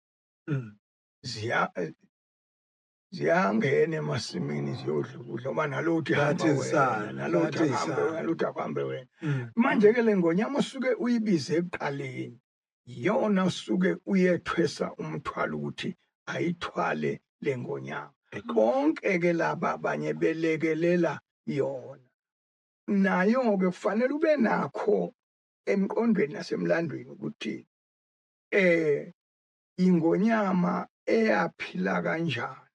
ziyangena emasimini ziyodla ukudla, ngoba nalothi hamba wena, nalothi ahambe wena, nalothi akuhambe wena. Manje-ke le ngonyama osuke uyibize ekuqaleni iyona osuke uyethwesa umthwalo ukuthi ayithwale le ngonyama. Bonke-ke laba abanye belekelela yona. Nayo-ke kufanele ube nakho emqondweni nasemlandweni ukuthi ingonyama eyaphila kanjani,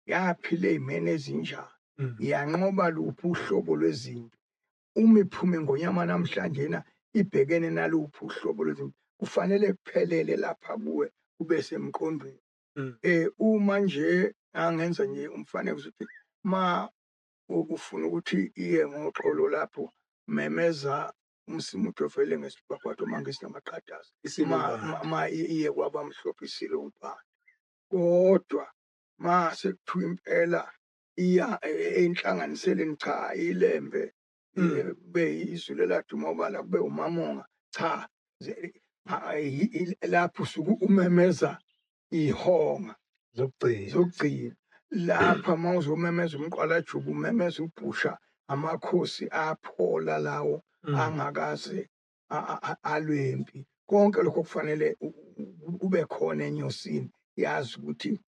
yaphila ey'meni ezinjani, yanqoba luphi uhlobo lwezinto. Uma iphuma ingonyama namhlanje ibhekene naluphi uhlobo lwezinto, kufanele kuphelele lapha kuwe kube semqondweni. Uma nje angenza nje umfanekiso ukuthi ma ufuna ukuthi iye ngoxolo lapho, memeza umsimuthi ovele ngesibhakwatho mangisi namaqhadaza, ma iye kwabamhlophe isilo ubani. Kodwa ma sekuthiwa impela iya enhlanganiseleni, cha ilembe kube izulu eladuma obala, kube umamonga, cha lapho usuke umemeza ihonga zokugcina. Lapha uma uzomemeza umqwalajuba, umemeza ubhusha, amakhosi aphola lawo angakaze alwempi. Konke lokho kufanele kube khona enyosini, yazi ukuthi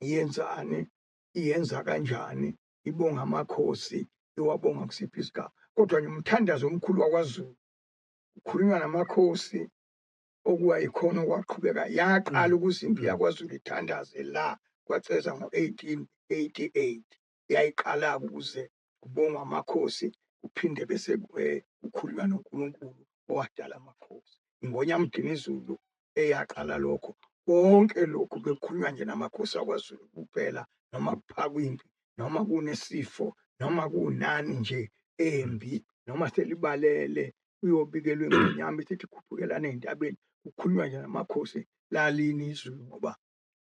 yenzani, iyenza kanjani, ibonga amakhosi, iwabonga kusiphi isigaba. Kodwa nje umthandazo omkhulu wakwaZulu ukhulunywa namakhosi okuwayikhona okwaqhubeka. Yaqala ukuze impi yakwaZulu ithandaze la kwaCeza ngo-1888. Yayiqala ukuze kubongwa amakhosi, kuphinde bese kukhulunywa noNkulunkulu owadala amakhosi. Ingonyama uDinizulu eyaqala lokho. Konke lokhu bekukhulunywa nje namakhosi akwaZulu kuphela, noma kuphakwa impi, noma kunesifo, noma kunani nje embi, noma selibalele kuyobikelwa ingonyama isithi khuphukelana ey'ntabeni, kukhulunywa nje namakhosi lalini izulu, ngoba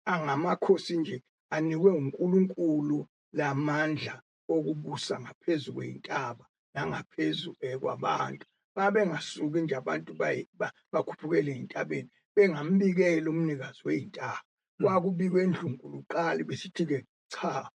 angamakhosi nje anikwe uNkulunkulu lamandla okubusa ngaphezu kwey'ntaba nangaphezu kwabantu. Babengasuki nje abantu bakhuphukele ey'ntabeni bengambikeli umnikazi wey'ntaba. Kwakubikwa endlunkulu kuqala, besithi-ke Cha,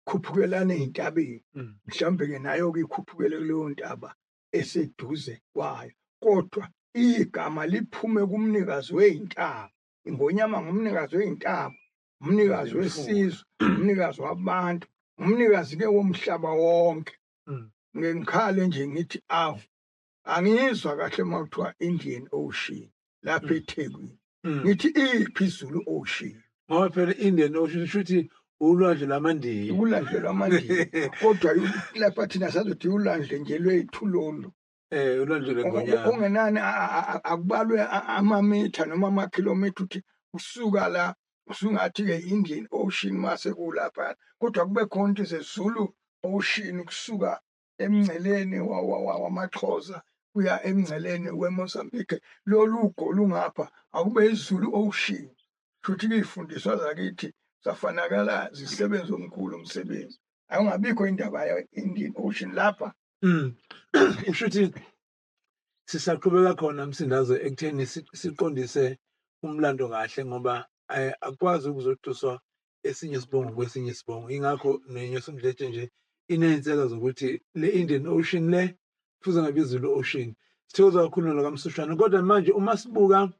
khuphukelani ey'ntabeni. Mhlawumbe-ke nayo-ke ikhuphukele kuleyo ntaba eseduze kwayo, kodwa igama liphume kumnikazi wey'ntaba. Ingonyama ngumnikazi wey'ntaba, umnikazi wesizwe, umnikazi wabantu, umnikazi-ke womhlaba wonke. Ngike ngikhale nje ngithi awu, angizwa kahle uma kuthiwa Indian Ocean lapha eThekwini. Ngithi iphi iZulu Ocean? Ngoba phela i-Indian Ocean shuthi ulwandle lwamandiya. Ulwandle lwamandiya. Kodwa lapha thina sazothi ulwandle nje lwethu lolu. Ulwandle lwengonyama. Okungenani akubalwe amamitha noma amakhilomitha ukuthi usuka la usungathi-ke Indian Ocean mase kulapha, kodwa kube khona into zeZulu Ocean kusuka emngceleni wamaXhosa kuya emngceleni weMozambique. Lolu ugo lungapha akube iZulu Ocean. Shuthi-ke iy'fundiswa zakithi zafanakala zisebenza omkhulu umsebenzi. Awungabikho indaba ye-Indian Ocean lapha. Kushuthi sisaqhubeka khona Msindazo ekutheni siqondise umlando kahle, ngoba akukwazi ukuzotuswa esinye isibongo kwesinye isibongo. Ingakho nenyosi umdletshe nje iney'nseka zokuthi le Indian Ocean le kufuze ngabe iZulu Ocean. Sithokoza kakhulu nakaMsushwane. Kodwa manje uma sibuka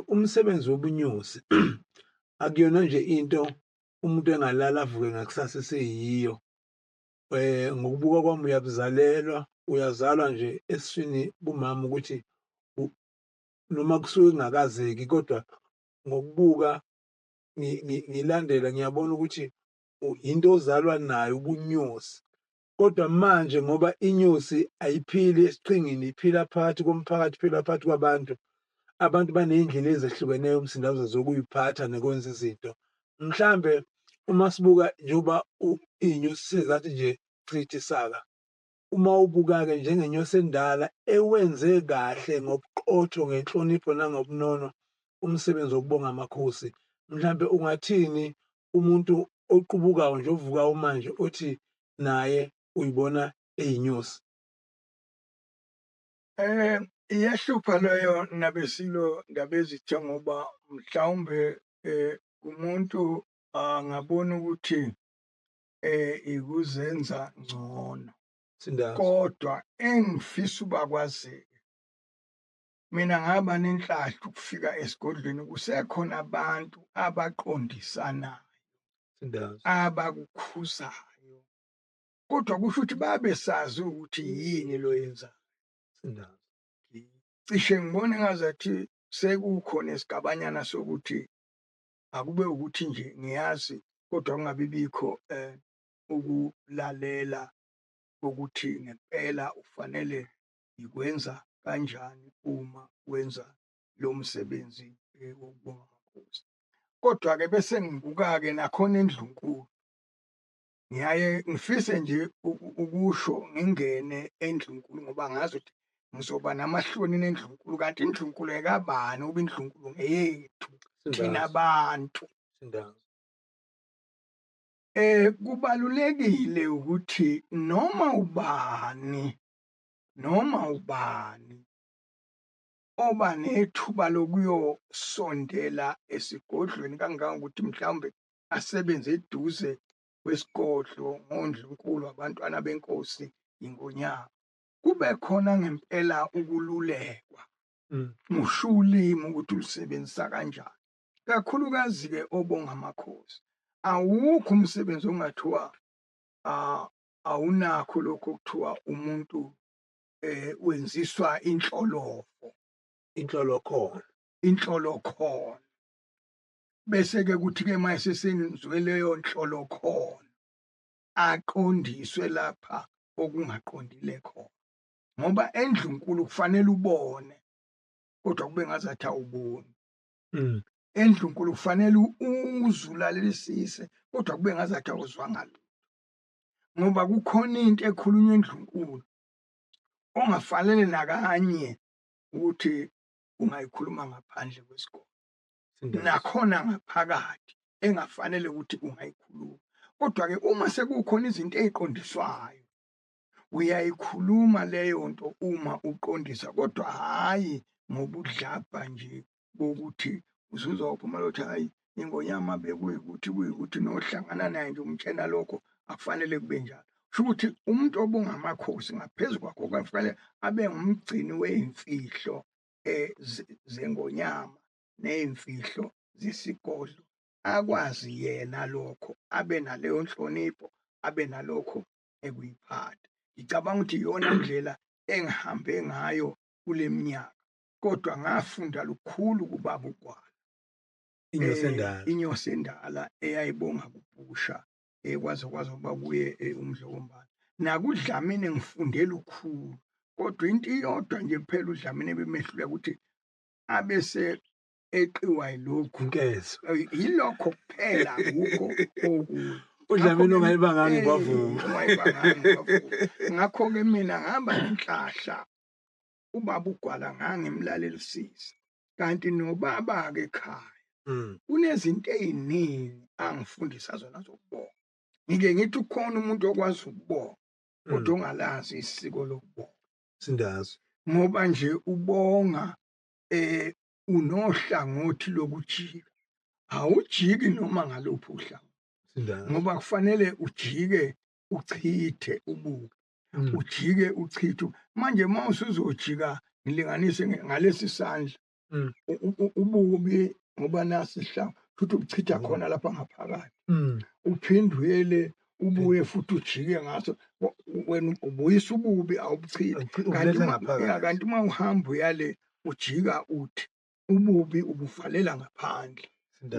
umsebenzi wobunyosi akuyona nje into umuntu engalala avuke ngakusasa eseyiyo. Ngokubuka kwami uyabuzalelwa, uyazalwa nje esiswini kumama ukuthi noma kusuke kungakazeki, kodwa ngokubuka ngilandela ngiyabona ukuthi into ozalwa nayo ubunyosi. Kodwa manje ngoba inyosi ayiphili esiqhingini, iphila phakathi komphakathi, iphila phakathi kwabantu. Abantu baney'ndlela ezehlukeneyo umsindazo zokuyiphatha nokwenza izinto. Mhlambe uma sibuka njengoba iy'nyosi sezathi nje chithi saka, uma ubuka-ke njengenyosi endala ewenze kahle ngobuqotho, ngenhlonipho nangobunono umsebenzi wokubonga amakhosi, mhlambe ungathini umuntu oqubukayo nje ovukayo manje othi naye uyibona eyinyosi? Iyahlupha leyo nabesilo Ndabezitha, ngoba mhlawumbe umuntu angabona ukuthi ikuzenza ngcono. Kodwa engifisa ubakwazeke, mina ngaba nenhlahla ukufika esigodlweni kusekhona abantu abaqondisanayo, abakukhuzayo, kodwa kusho ukuthi babesazi ukuthi yini lo yenzayo. Cishe ngibone ngazathi sekukhona isigabanyana sokuthi akube ukuthi nje ngiyazi, kodwa kungabi bikho ukulalela ukuthi ngempela ufanele ikwenza kanjani uma wenza lo msebenzi wokubonga amakhosi. Kodwa-ke bese ngibuka-ke nakhona endlunkulu, ngiyaye ngifise nje ukusho ngingene endlunkulu, ngoba ngazi ukuthi ngizoba namahloni nendlunkulu, kanti indlunkulu ekabani ukuba indlunkulu ngeyethu thina bantu. Kubalulekile ukuthi noma ubani oba nethuba lokuyosondela esigodlweni kangangokuthi mhlawumbe asebenze eduze kwesigodlo ngondlunkulu abantwana benkosi ingonyama, kube khona ngempela ukululekwa musho ulimi ukuthi ulusebenzisa kanjani, kakhulukazi-ke obonga amakhosi. Awukho umsebenzi ongathiwa awunakho lokho okuthiwa umuntu wenziswa inhlolofo, inhlolokhono, inhlolokhono. Bese-ke kuthi-ke mase senzwe leyo nhlolokhono aqondiswe lapha okungaqondile khona, ngoba endlunkulu kufanele ubone, kodwa kube ngazathi awuboni. Endlunkulu kufanele uzulalelisise, kodwa kube ngazathi awuzwanga lutho, ngoba kukhona into ekhulunywa endlunkulu ongafanele nakanye ukuthi ungayikhuluma ngaphandle kwesikole, nakhona ngaphakathi engafanele ukuthi ungayikhuluma. Kodwa-ke uma sekukhona izinto ey'qondiswayo, uyayikhuluma leyo nto uma uqondisa, kodwa hhayi ngobudlabha nje bokuthi uzuzophuma lothi hhayi Ingonyama bekuyikuthi kuyikuthi nohlangana naye nje umtshena lokho, akufanele kube njalo. Kusho ukuthi umuntu obungamakhosi ngaphezu kwakho kufanele abe ngumgcini wey'mfihlo zengonyama ney'mfihlo zesigodlo, akwazi yena lokho, abe naleyo nhlonipho, abe nalokho ekuyiphatha. Ngicabanga ukuthi iyona ndlela engihambe ngayo kule minyaka, kodwa ngafunda lukhulu kubaba uGwala. Inyosi endala. Inyosi endala eyayibonga kubhusha, kwaze kwaze ukuba kuye uMdlokombane. NakuDlamini ngifunde lukhulu, kodwa into iyodwa nje kuphela uDlamini ebemehluleka ukuthi abese eqiwa yilokhu. Inkezo. Yilokho kuphela, akukho okunye. UDlamini ongayibanganga kwavuma. Ongayibanganga kwavuma. Ngakho-ke mina ngihamba nenhlahla, ubaba uGwala ngangimlalelisisa, kanti nobaba-ke ekhaya kunezinto ey'ningi angifundisa zona zokubonga. Ngike ngithi ukhona umuntu okwazi ukubonga kodwa ongalazi isiko lokubonga. Sindazo. Ngoba nje ubonga unohlangothi lokujika, awujiki noma ngaluphi uhlangothi. Sindazo. Ngoba kufanele ujike uchithe ububi, ujike uchithe. Manje uma usuzojika, ngilinganise ngalesi sandla, ububi ngoba nasi isihlangu futhi ubuchitha khona lapha ngaphakathi, uphinde uyele ubuye futhi ujike ngaso, wena ubuyisa ububi awubuchithi. Ubuletha ngaphakathi. Kanti uma uhamba uyale ujika uthi ububi ubuvalela ngaphandle,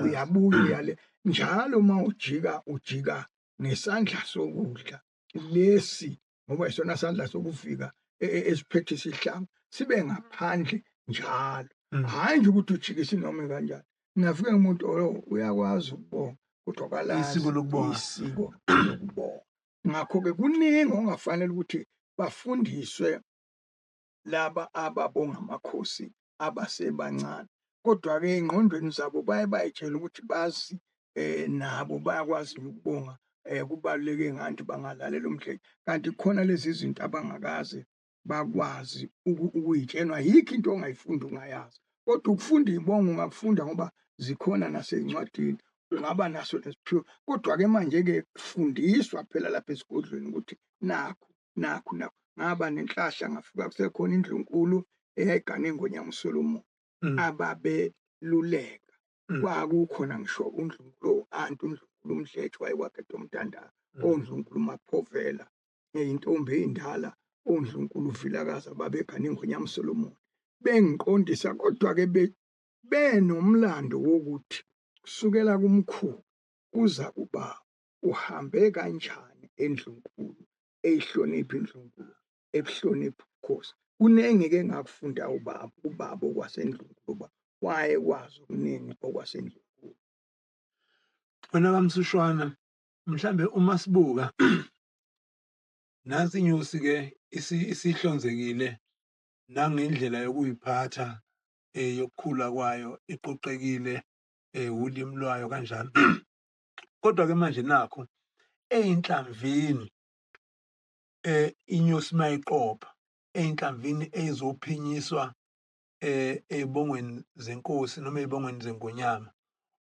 uyabuya uyale njalo. Uma ujika ujika ngesandla sokudla lesi, ngoba isona sandla sokufika esiphethe isihlangu sibe ngaphandle njalo. Hhayi nje ukuthi ujikise noma kanjani. Ngafike umuntu uyakwazi ukubonga kodwa akalazi Isiko lokubonga. isiko lokubonga. Ngakho-ke kuningi okungafanele ukuthi bafundiswe laba ababonga amakhosi abasebancane, kodwa-ke ey'ngqondweni zabo baye bay'tshele ukuthi bazi, nabo bayakwazi ukubonga, kubaluleke ngani ukuthi bangalalela umdletshe, kanti khona lezi zinto abangakaze bakwazi ukuy'tshenwa. Yikho into ongayifunda ungayazi, kodwa ukufunda iy'bongo ungakufunda ngoba zikhona nasey'ncwadini, ungaba naso nesiphiwo. Kodwa-ke manje-ke fundiswa phela lapha esigodlweni ukuthi nakhu nakhu nakhu. Ngaba nenhlahla ngafika kusekhona indlunkulu eyayigane iNgonyama uSolomon, ababeluleka. Kwakukhona ngisho undlunkulu o-anti, undlunkulu uMdletshe wayekwageda umtandana, ondlunkulu Maphovela, intombi ey'ndala, ondlunkulu Vilakazi ababegane iNgonyama uSolomon, bengiqondisa. Kodwa-ke benomlando wokuthi kusukela kumkhulu kuza kuba uhambe kanjani endlunkulu, eyihlonipha indlunkulu, ebuhlonipha ubukhosi. Kuningi-ke engakufunda ubaba okwasendlunkulu, uba wayekwazi okuningi okwasendlunkulu. Wena kaMsushwana, mhlambe uma sibuka nansi inyosi-ke isihlonzekile nangendlela yokuyiphatha, yokukhula kwayo, iqoqekile, ulimi lwayo kanjalo. Kodwa-ke manje nakho ey'nhlamvini, inyosi mayiqopha ey'nhlamvini ey'zophinyiswa ey'bongweni zenkosi noma ey'bongweni zengonyama,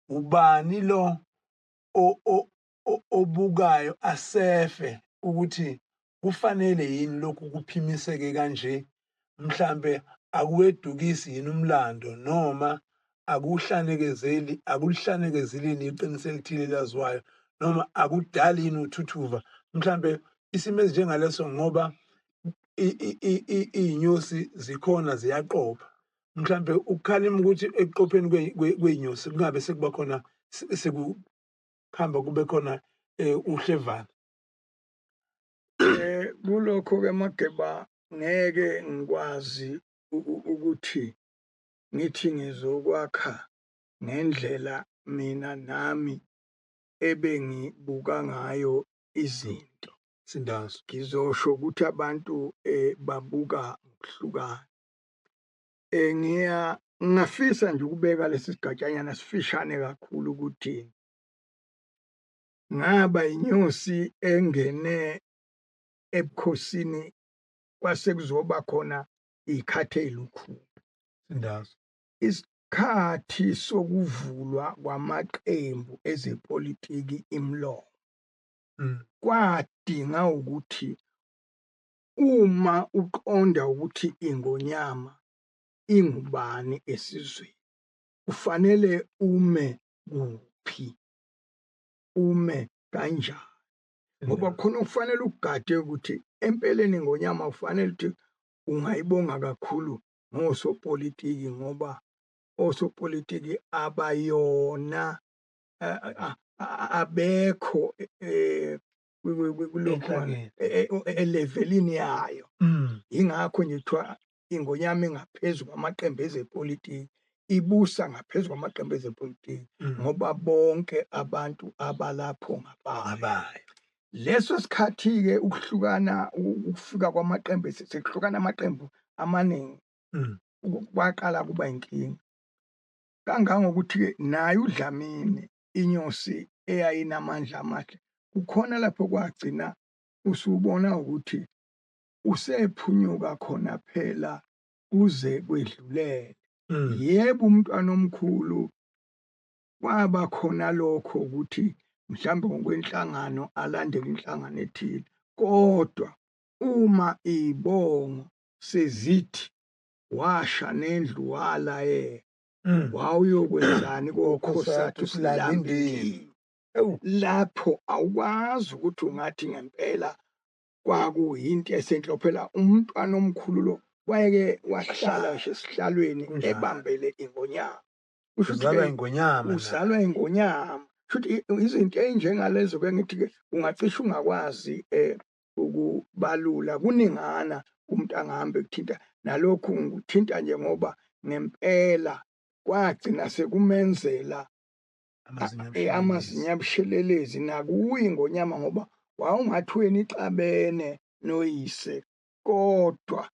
ubani lo obukayo asefe ukuthi kufanele yini lokhu kuphimiseke kanje, mhlambe akuwedukisi yini umlando noma akuhlanekezeli, akulihlanekezelini iqiniso elithile elaziwayo, noma akudali yini uthuthuva mhlambe isimo esinjengaleso, ngoba iy'nyosi zikhona ziyaqopha, mhlambe ukukhalima ukuthi ekuqopheni kwey'nyosi kungabe sekuba khona sekuhamba kube khona uhlevana. Kulokho-ke Mageba ngeke ngikwazi ukuthi ngithi ngizokwakha ngendlela mina nami ebengibuka ngayo izinto. Sindazo. Ngizosho ukuthi abantu babuka ngokuhlukana. Ngingafisa nje ukubeka lesi sigatshanyana sifishane kakhulu ukuthi ngaba inyosi engene ebukhosini kwase kuzoba khona iy'khathi ey'lukhuni. Sindazo. Ngesikhathi sokuvulwa kwamaqembu ezepolitiki imlomo, kwadinga ukuthi uma uqonda ukuthi iNgonyama ingubani esizweni, kufanele ume kuphi, ume kanjani. Ngoba khona kufanele ugade ukuthi empeleni iNgonyama kufanele ukuthi ungayibonga kakhulu ngosopolitiki, ngoba osopolitiki abayona abekho kulokhu elevelini yayo. Yingakho nje kuthiwa iNgonyama ingaphezu kwamaqembu ezepolitiki, ibusa ngaphezu kwamaqembu ezepolitiki, ngoba bonke abantu abalapho ngabayo. Leso sikhathi-ke ukuhlukana, ukufika kwamaqembu, sekuhlukana amaqembu amaningi, kwaqala kuba inkinga. Kangangokuthi-ke naye uDlamini, inyosi eyayinamandla amahle, kukhona lapho kwagcina usubona ukuthi usephunyuka khona phela kuze kwedlulele. Yebo, umntwana omkhulu kwaba khona lokho ukuthi mhlawumbe ngokwenhlangano alandele inhlangano ethile, kodwa uma ibongo sezithi washa nendlu walayeka, wawuyokwenzani kokhosathu silandile, lapho awukwazi ukuthi ungathi ngempela kwakuyinto esenhlo. Phela umntwana omkhulu lo wayeke wahlala nje esihlalweni ebambele iNgonyama. Uzalwa iNgonyama. Uzalwa iNgonyama. Shuthi izinto ey'njengalezo ke ngithi-ke ungacishe ungakwazi ukubalula kuningana umuntu angahambe ekuthinta. Nalokhu ngikuthinta nje ngoba ngempela kwagcina sekumenzela amazinyo abushelelezi nakuyo iNgonyama, ngoba wawungathi wena ixabene noyise, kodwa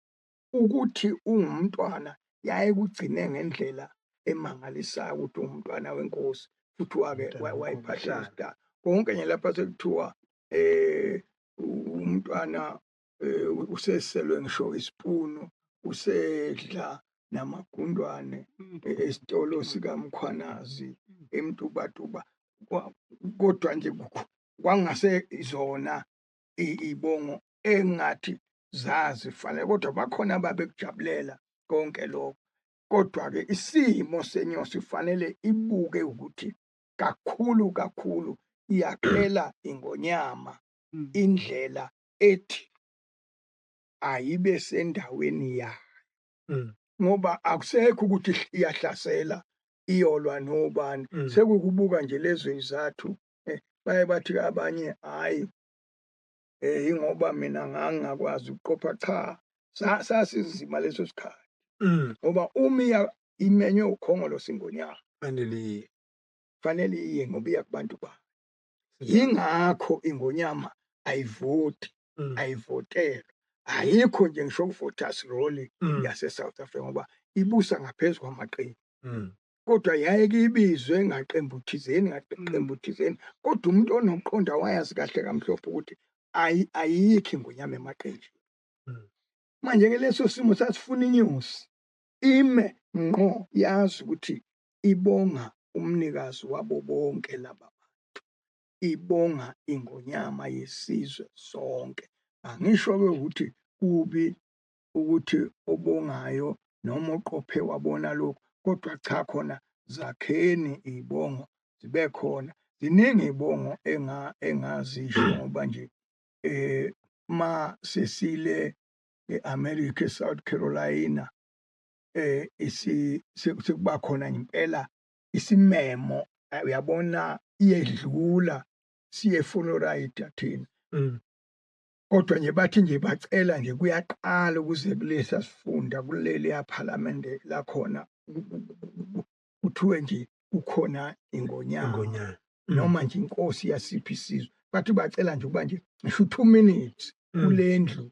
ukuthi ungumntwana yaye kugcine ngendlela emangalisayo ukuthi ungumntwana wenkosi, futhi wake wayiphatha isidala konke nje. Lapha sekuthiwa umntwana useselwe ngisho isipunu, usedla namagundwane esitolo sikaMkhwanazi eMtubatuba, kodwa nje kwangase zona ibongo engathi zazifanele, kodwa bakhona ababekujabulela konke lokho. Kodwa-ke isimo senyosi fanele ibuke ukuthi kakhulu kakhulu iyakhela iNgonyama indlela ethi ayibe sendaweni yayo, ngoba akusekho ukuthi iyahlasela iyolwa nobani, sekukubuka nje lezo izathu. Baye bathi abanye hhayi ingoba mina ngangingakwazi ukuqopha. Cha, sasinzima leso sikhathi, ngoba uma imenywe ukhongolose iNgonyama fanele iye, ngoba iya kubantu bayo. Yingakho iNgonyama ayivoti, ayivotelwa, ayikho nje ngisho ku-voters roll yase-South Africa, ngoba ibusa ngaphezu kwamaqembu. Kodwa yaye ibizwe ngaqembu thizeni, ngaqembu thizeni, kodwa umuntu onokuqonda wayazi kahle kamhlophe ukuthi ayikho iNgonyama emaqenjini. Manje-ke leso simo sasifuna inyosi ime ngqo, yazi ukuthi ibonga umnikazi wabo bonke laba bantu, ibonga iNgonyama yesizwe sonke. Angisho-ke ukuthi kubi ukuthi obongayo noma oqophe wabona lokhu, kodwa cha, khona zakheni iy'bongo zibe khona. Ziningi iy'bongo engazisho, ngoba nje ma sesile e-America, e-South Carolina, sekuba khona impela isimemo, uyabona, iyedlula siye eFlorida thina. Kodwa nje bathi nje bacela nje kuyaqala ukuze kulesa sifunda, kuleliya phalamende lakhona, kuthiwe nje kukhona iNgonyama noma nje inkosi yasiphi isizwe. Bathi bacela nje ukuba nje ngisho 2 minutes kule ndlu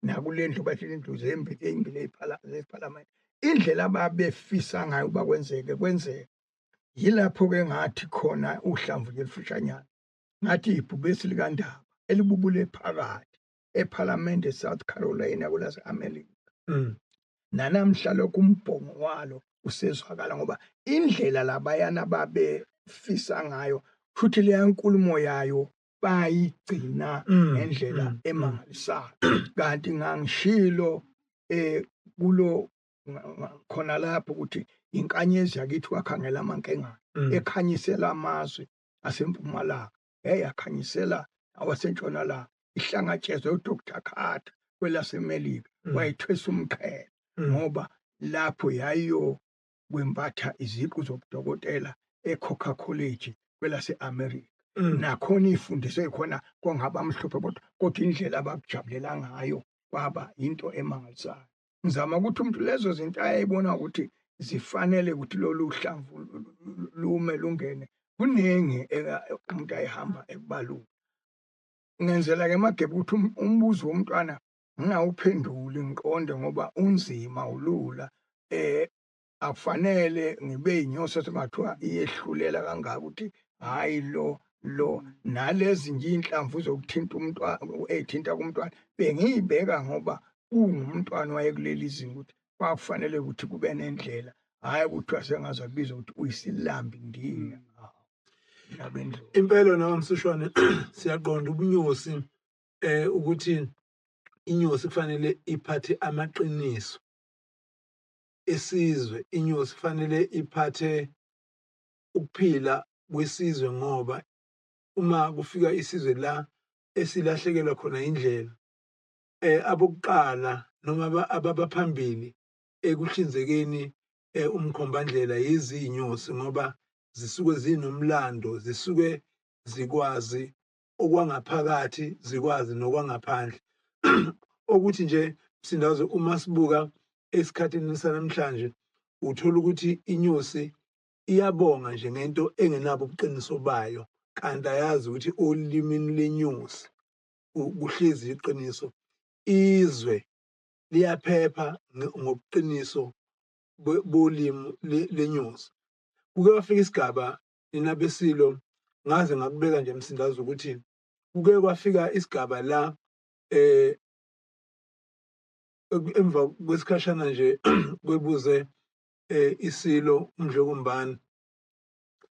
nakule ndlu, bathi indlu ezimbili zephalamende. Indlela ababefisa ngayo uba kwenzeke kwenzeke. Yilapho-ke ngathi khona uhlamvu nje olufushanyana, ngathi ibhubesi likaNdaba elibubule phakathi ephalamende eSouth Carolina kwelase-America. Nanamhla lokhu umbhongo walo Usezwakala ngoba indlela labayana babefisa ngayo, futhi leya nkulumo yayo bayigcina ngendlela emangalisayo. Kanti ngangishilo kulo khona lapho ukuthi inkanyezi yakithi kwakhangela amankengane ekhanyisela amazwe asempumalanga, yayakhanyisela awasentshonalanga, ihlangatshezwe uDr Carter kwelaseMelika, wayethwesa umqhele ngoba lapho yayiyo kwembatha iziqu zobudokotela eCoca College kwelase-America. Nakhona iy'fundiso ey'khona kwangabamhlophe bodwa, kodwa indlela abakujabulela ngayo kwaba into emangalisayo. Ngizama ukuthi umuntu lezo zinto ayayibona ukuthi zifanele ukuthi lolu hlamvu lume lungene kuningi umuntu ayehamba ekubalula. Ngenzela-ke Mageba ukuthi umbuzo womntwana ngingawuphenduli ngiqonde ngoba unzima ulula. Akufanele ngibe yinyosi esengathiwa iyehlulela kangaka ukuthi hhayi lo lo nalezi nje iy'nhlamvu zokuthinta umntwana ey'thinta kumntwana bengiy'beka ngoba kungumntwana wayekuleli zinga ukuthi kwakufanele ukuthi kube nendlela, hhayi ukuthi sengaze kubizwa ukuthi uyisilambi ndini. Nabendlovu. Impela nawe Msushwane, siyaqonda ubunyosi ukuthi inyosi kufanele iphathe amaqiniso esizwe, inyosi kufanele iphathe ukuphila kwesizwe, ngoba uma kufika isizwe la esilahlekelwa khona indlela, abokuqala noma ababaphambili ekuhlinzekeni umkhombandlela yizinyosi, ngoba zisuke zinomlando, zisuke zikwazi okwangaphakathi, zikwazi nokwangaphandle. Okuthi nje Msindazo, uma sibuka esikhathini sanamhlanje, uthola ukuthi inyosi iyabonga nje ngento engenabo ubuqiniso bayo, kanti ayazi ukuthi olimini lenyosi kuhlezi iqiniso. Izwe liyaphepha ngobuqiniso bolimi lenyosi. Kuke kwafika isigaba nina beSilo, ngaze ngakubeka nje Msindazo ukuthi kuke kwafika isigaba la emva kwesikhashana nje kwebuze iSilo uMdlokombane,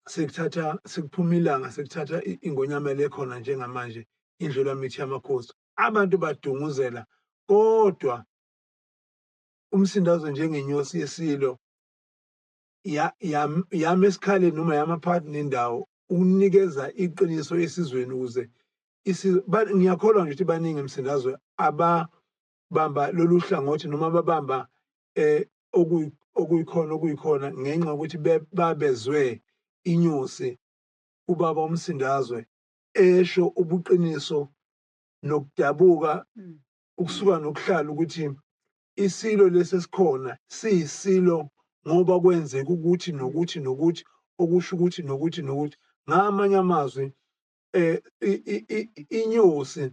sekuthatha sekuphuma ilanga, sekuthatha ingonyama lekhona njengamanje indlulamithi yamakhosi, abantu badunguzela, kodwa uMsindazo njengenyosi yeSilo yama esikhaleni noma yama phakathi nendawo ukunikeza iqiniso esizweni ukuze ngiyakholwa nje ukuthi baningi Msindazo ababamba lolu hlangothi noma babamba okuyikhona ngenxa yokuthi babezwe inyosi ubaba uMsindazwe esho ubuqiniso nokudabuka ukusuka nokuhlala ukuthi isilo lesi esikhona siyisilo ngoba kwenzeka ukuthi nokuthi nokuthi okusho ukuthi nokuthi nokuthi. Ngamanye amazwi inyosi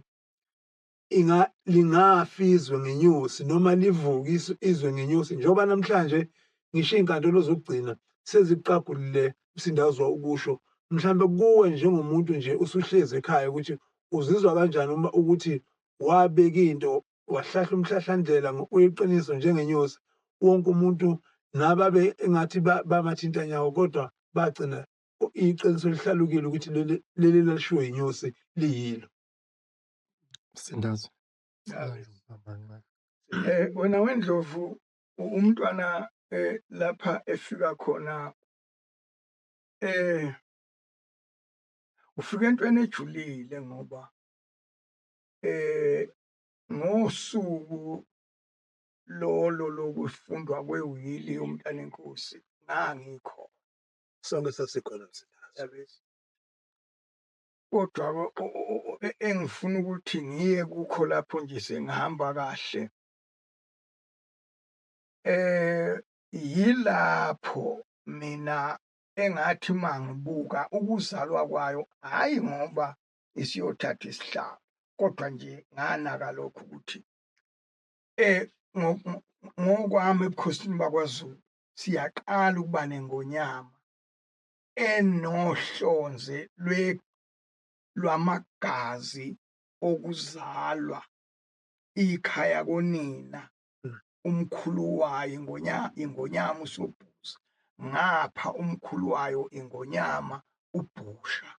lingafizwe ngenyosi noma livuke izwe ngenyosi, njengoba namhlanje ngisho iy'nkantolo zokugcina seziqagulile Msindazwe ukusho. Mhlambe kuwe njengomuntu nje usuhlezi ekhaya ukuthi uzizwa kanjani uma ukuthi wabeka into wahlahla umhlahlandlela uyiqiniso njengenyosi, wonke umuntu nababe engathi bamathintanyawo kodwa bagcina iqiniso lihlalukile ukuthi leli lalishiwo inyosi liyilo. Msindazo. Wena wendlovu, umntwana lapha efika khona ufika entweni ejulile ngoba ngosuku lolo lokufundwa kwewili yomntana enkosi ngangikhona. Sonke sasikhona Msindazo. Kodwa engifuna ukuthi ngiye kukho lapho nje sengihamba kahle yilapho mina engathi mangibuka ukuzalwa kwayo, hayi ngoba isiyothatha isihlalo, kodwa nje nganaka lokhu ukuthi ngokwami ebukhosini bakwaZulu siyaqala ukuba nengonyama enohlonze lwamagazi okuzalwa ikhaya konina, umkhulu wayo ingonyama uSobhuza. Ngapha umkhulu wayo ingonyama uBhusha.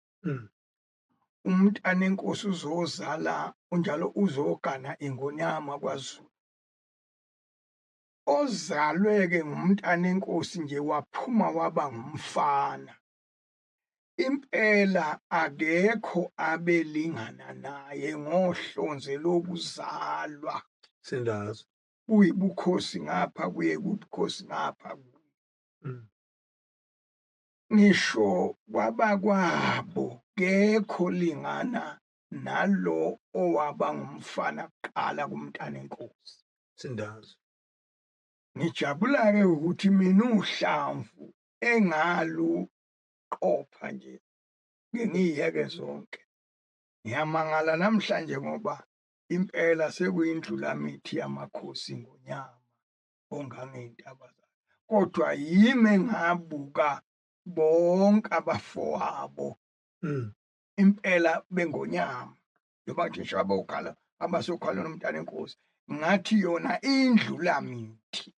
Umntanenkosi uzozala unjalo uzogana ingonyama kwaZulu. Ozalwe-ke ngumntanenkosi nje waphuma waba ngumfana. Impela akekho abelingana naye ngohlonze lokuzalwa. Sindazwe. Kuyibukhosi ngapha kuye kubukhosi ngapha. Ngisho kwabakwabo kekho lingana nalo owaba ngumfana kuqala kumntanenkosi. Sindazwe. Ngijabula-ke ukuthi mina uhlamvu engaluqopha nje ngiyiyeke zonke. Ngiyamangala namhlanje ngoba impela sekuyindlulamithi yamakhosi ngonyama ongangey'ntaba zayo. Kodwa yimi engabuka bonke abafowabo impela bengonyama njengoba nje ngisho abokhala abasokhalweni umntana enkosi ngathi yona indlulamithi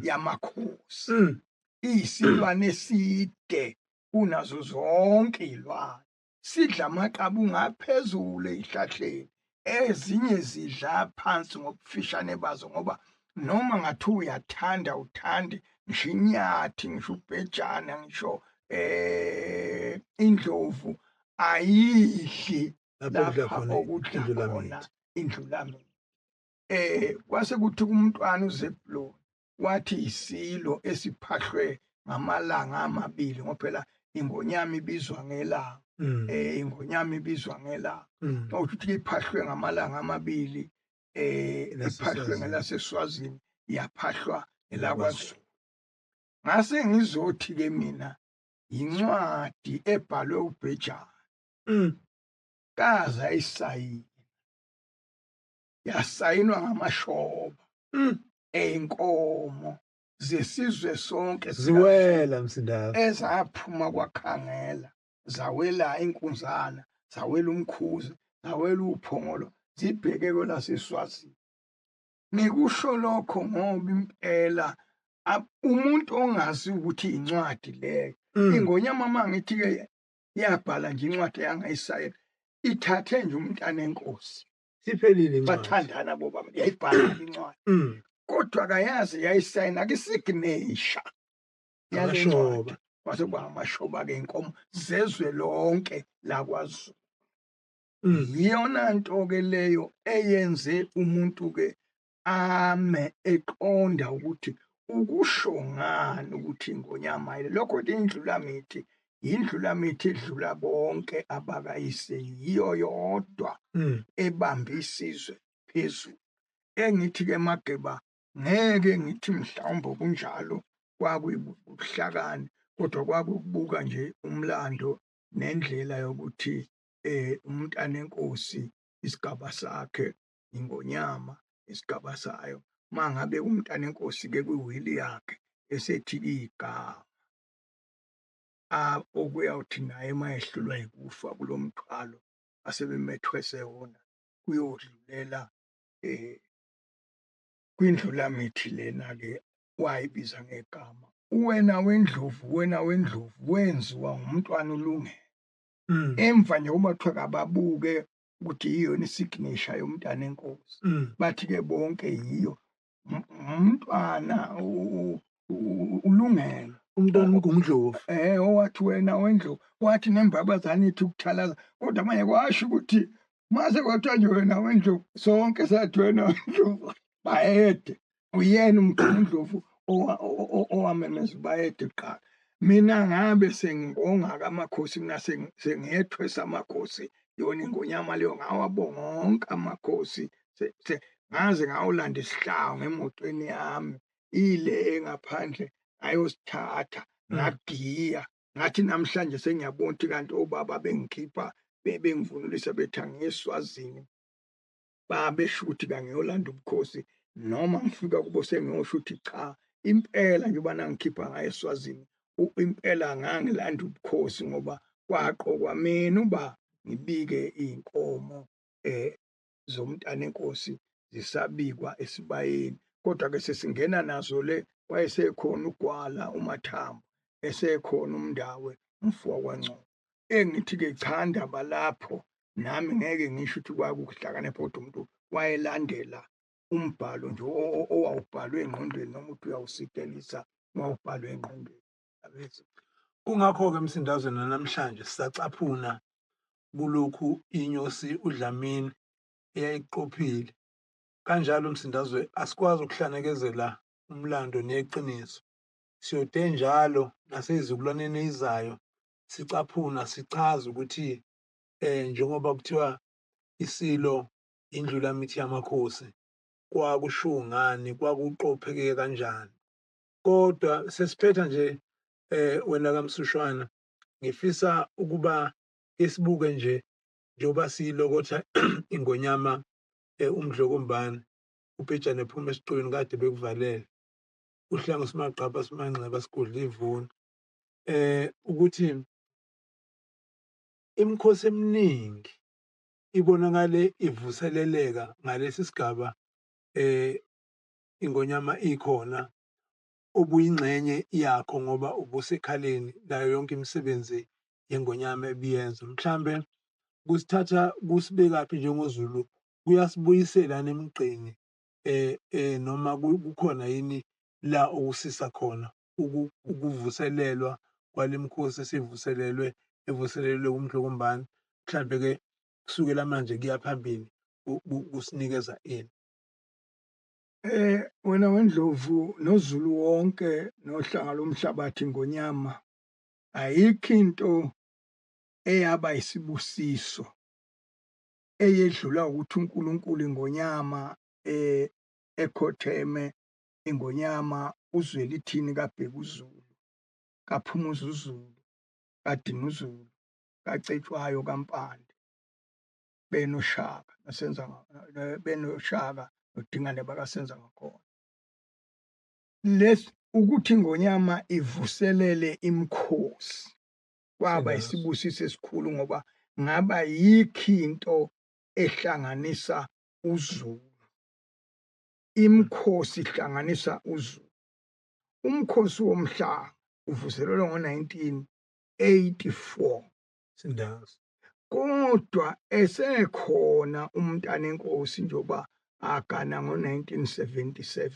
yamakhosi iyisilwane eside kunazo zonke iy'lwane. Sidla amaqabu ngaphezulu ey'hlahleni, ezinye zidla phansi ngobufishane bazo ngoba noma ngathiwa uyathanda uthandi ngisho inyathi ngisho ubhejana ngisho indlovu ayidli Lapho lapha kudla khona okudla khona indlulamithi. indlulamithi. Kwase kuthi kumntwana uZebuloni wathi isilo esiphahlwe ngamalanga amabili ngoba phela ingonyama ibizwa ngelanga. Ingonyama ibizwa ngelanga. Ukuthi iphahlwe ngamalanga amabili iphahlwe ElaseSwazini. ngelaseSwazini yaphahlwa ngelakwaZulu. Ngase ngizothi ke mina incwadi ebhalwe uBhejane. Kaze ayisayina. Yasayinwa ngamashoba. Eyinkomo zesizwe sonke Ziwela Msindazwe. ezaphuma kwakhangela zawela inkunzana zawela umkhuze zawela uphongolo zibheke kwelaseSwazini. Ngikusho lokho ngoba impela umuntu ongazi ukuthi incwadi leyo ingonyama mangithi ke yabhala nje incwadi yangayisayina ithathe nje umntana enkosi. Siphelile incwadi. Bathandana bobaba yayibhala incwadi. Kodwa kayazi yayisayina kisignature yale Amashoba. ncwadi. Kwase kuba amashoba ke inkomo zezwe lonke lakwaZulu. Yiyona nto ke leyo eyenze umuntu ke ame eqonda ukuthi ukusho ngani ukuthi ingonyama yile. Lokho ukuthi indlulamithi indlulamithi edlula bonke abakayise yiyo yodwa ebamba isizwe phezulu. Engithi ke Mageba ngeke ngithi mhlawumbe kunjalo kwakuyibuhlakani kodwa kwakukubuka nje umlando nendlela yokuthi umntana enkosi isigaba sakhe ingonyama isigaba sayo. Mangabe umntana enkosi ke kwiwili yakhe esethi igama okuyawuthi naye mayehlulwa yikufa kulomthwalo asebemethwese wona kuyodlulela kwindlulamithi lena ke wayibiza ngegama wena wendlovu wena wendlovu wenziwa ngumntwana uLungelo. Emva nje uma kuthiwa kababuke ukuthi yiyona isignature yomntana enkosi bathi ke bonke yiyo umntwana uLungelo. Umntwana uMgungundlovu. Owathi wena wendlovu wathi nembabazane ithi ukuthalaza kodwa manje kwasho ukuthi mase kwathiwa nje wena wendlovu sonke sathi wena wendlovu bayede uyena uMgungundlovu owamemeza bayede kuqala. Mina ngabe sengibonga amakhosi mina sengiyethwesa amakhosi yona ingonyama leyo ngawabonga wonke amakhosi ngaze ngawulanda isihlangu emotweni yami ile ngaphandle ngayosithatha ngagiya ngathi namhlanje sengiyabona ukuthi kanti obaba bengikhipha bengivunulisa bethi angiyeSwazini babesho ukuthi kangiyolanda ubukhosi noma ngifika kubo sengiyosho ukuthi cha impela njengoba nangikhipha ngaye eSwazini impela ngangilanda ubukhosi ngoba kwaqokwa mina uba ngibike iy'nkomo zomntana enkosi zisabikwa esibayeni. Kodwa ke sesingena nazo le wayesekhona uGwala uMathambo Esekhona uMndawe umfo wakwaNgcobo. Engithi-ke cha ndaba lapho nami ngeke ngisho ukuthi kwakuhlakanipha kodwa umuntu wayelandela umbhalo nje owawubhalwe engqondweni noma uthi uyawusikelisa wawubhalwe engqondweni. Kungakho-ke Msindazwe nanamhlanje sisacaphuna kulokhu inyosi uDlamini eyayiqophile. Kanjalo Msindazwe asikwazi ukuhlanekezela umlando neqiniso. Siyode njalo nasezizukulwaneni ezizayo sicaphuna sichaza ukuthi njengoba kuthiwa isilo indlulamithi yamakhosi kwakushiwo ngani, kwakuqopheke kanjani. Kodwa sesiphetha nje wena kaMsushwana, ngifisa ukuba isibuke nje njengoba siyilokotha ingonyama uMdlokombane uBhejane ephuma esiqwini kade bekuvalele uHlangu simagqaba simanxeba sigudla ivuna ukuthi imikhosi eminingi ibonakale ivuseleleka ngalesi sigaba ingonyama ikhona obuyingxenye yakho ngoba ubusekhaleni layo yonke imisebenzi yengonyama ebiyenza. Mhlambe kusithatha kusibekaphi njengoZulu, kuyasibuyisela emgqeni noma kukhona yini la okusisa khona ukuvuselelwa kwale mikhosi esivuselelwe evuselelwe uMdlokombane, mhlambe-ke kusukela manje kuya phambili kusinikeza ini? Wena weNdlovu noZulu wonke nohlanga lomhlabathi Ngonyama, ayikho into eyaba isibusiso eyedlula ukuthi uNkulunkulu iNgonyama ekhotheme iNgonyama uZwelithini kaBhekuzulu, kaPhumuzuzulu, kaDinuzulu, kaCetshwayo kaMpande, benoShaka nosenza benoShaka noDingane bakaSenzangakhona. Lesi ukuthi iNgonyama ivuselele imikhosi kwaba isibusiso esikhulu ngoba ngaba yikho into ehlanganisa uZulu. Imikhosi ihlanganisa uZulu. Umkhosi womhlanga uvuselelwe ngo-1984. Sindazi. Kodwa esekhona umntanenkosi njengoba agana ngo-1977.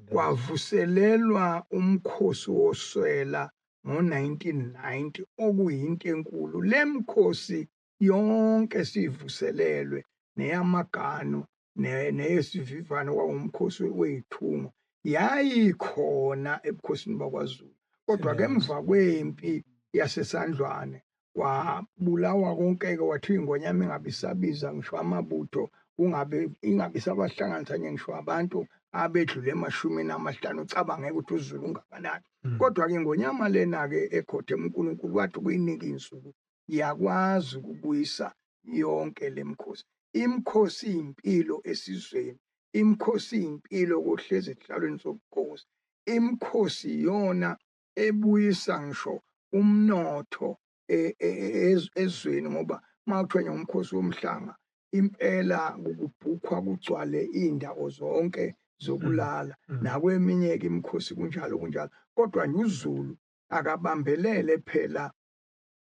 Kwavuselelwa umkhosi woswela ngo-1990 okuyinto enkulu. Le mkhosi yonke sivuselelwe neyamaganu neyesivivane kwawumkhosi wey'thungo yayikhona ebukhosini bakwaZulu. Kodwa-ke emva kwempi yaseSandlwane kwabulawa konke-ke, kwathiwa iNgonyama ingabe isabiza ngisho amabutho, kungabe ingabe isabahlanganisa ngisho abantu abedlule emashumini amahlanu. Ucabange ukuthi uZulu ungakanani. Kodwa-ke iNgonyama lena-ke ekhotheme uNkulunkulu wathi ukuyinika iy'nsuku yakwazi ukubuyisa yonke le mikhosi. Imikhosi iyimpilo esizweni, imikhosi iyimpilo kohlezi esihlalweni sobukhosi, imikhosi iyona ebuyisa ngisho umnotho ezweni ngoba uma kuthiwa nje umkhosi womhlanga impela kubhukhwa kugcwale iy'ndawo zonke zokulala. Nakweminye-ke imikhosi kunjalo kunjalo. Kodwa nje uZulu akabambelele phela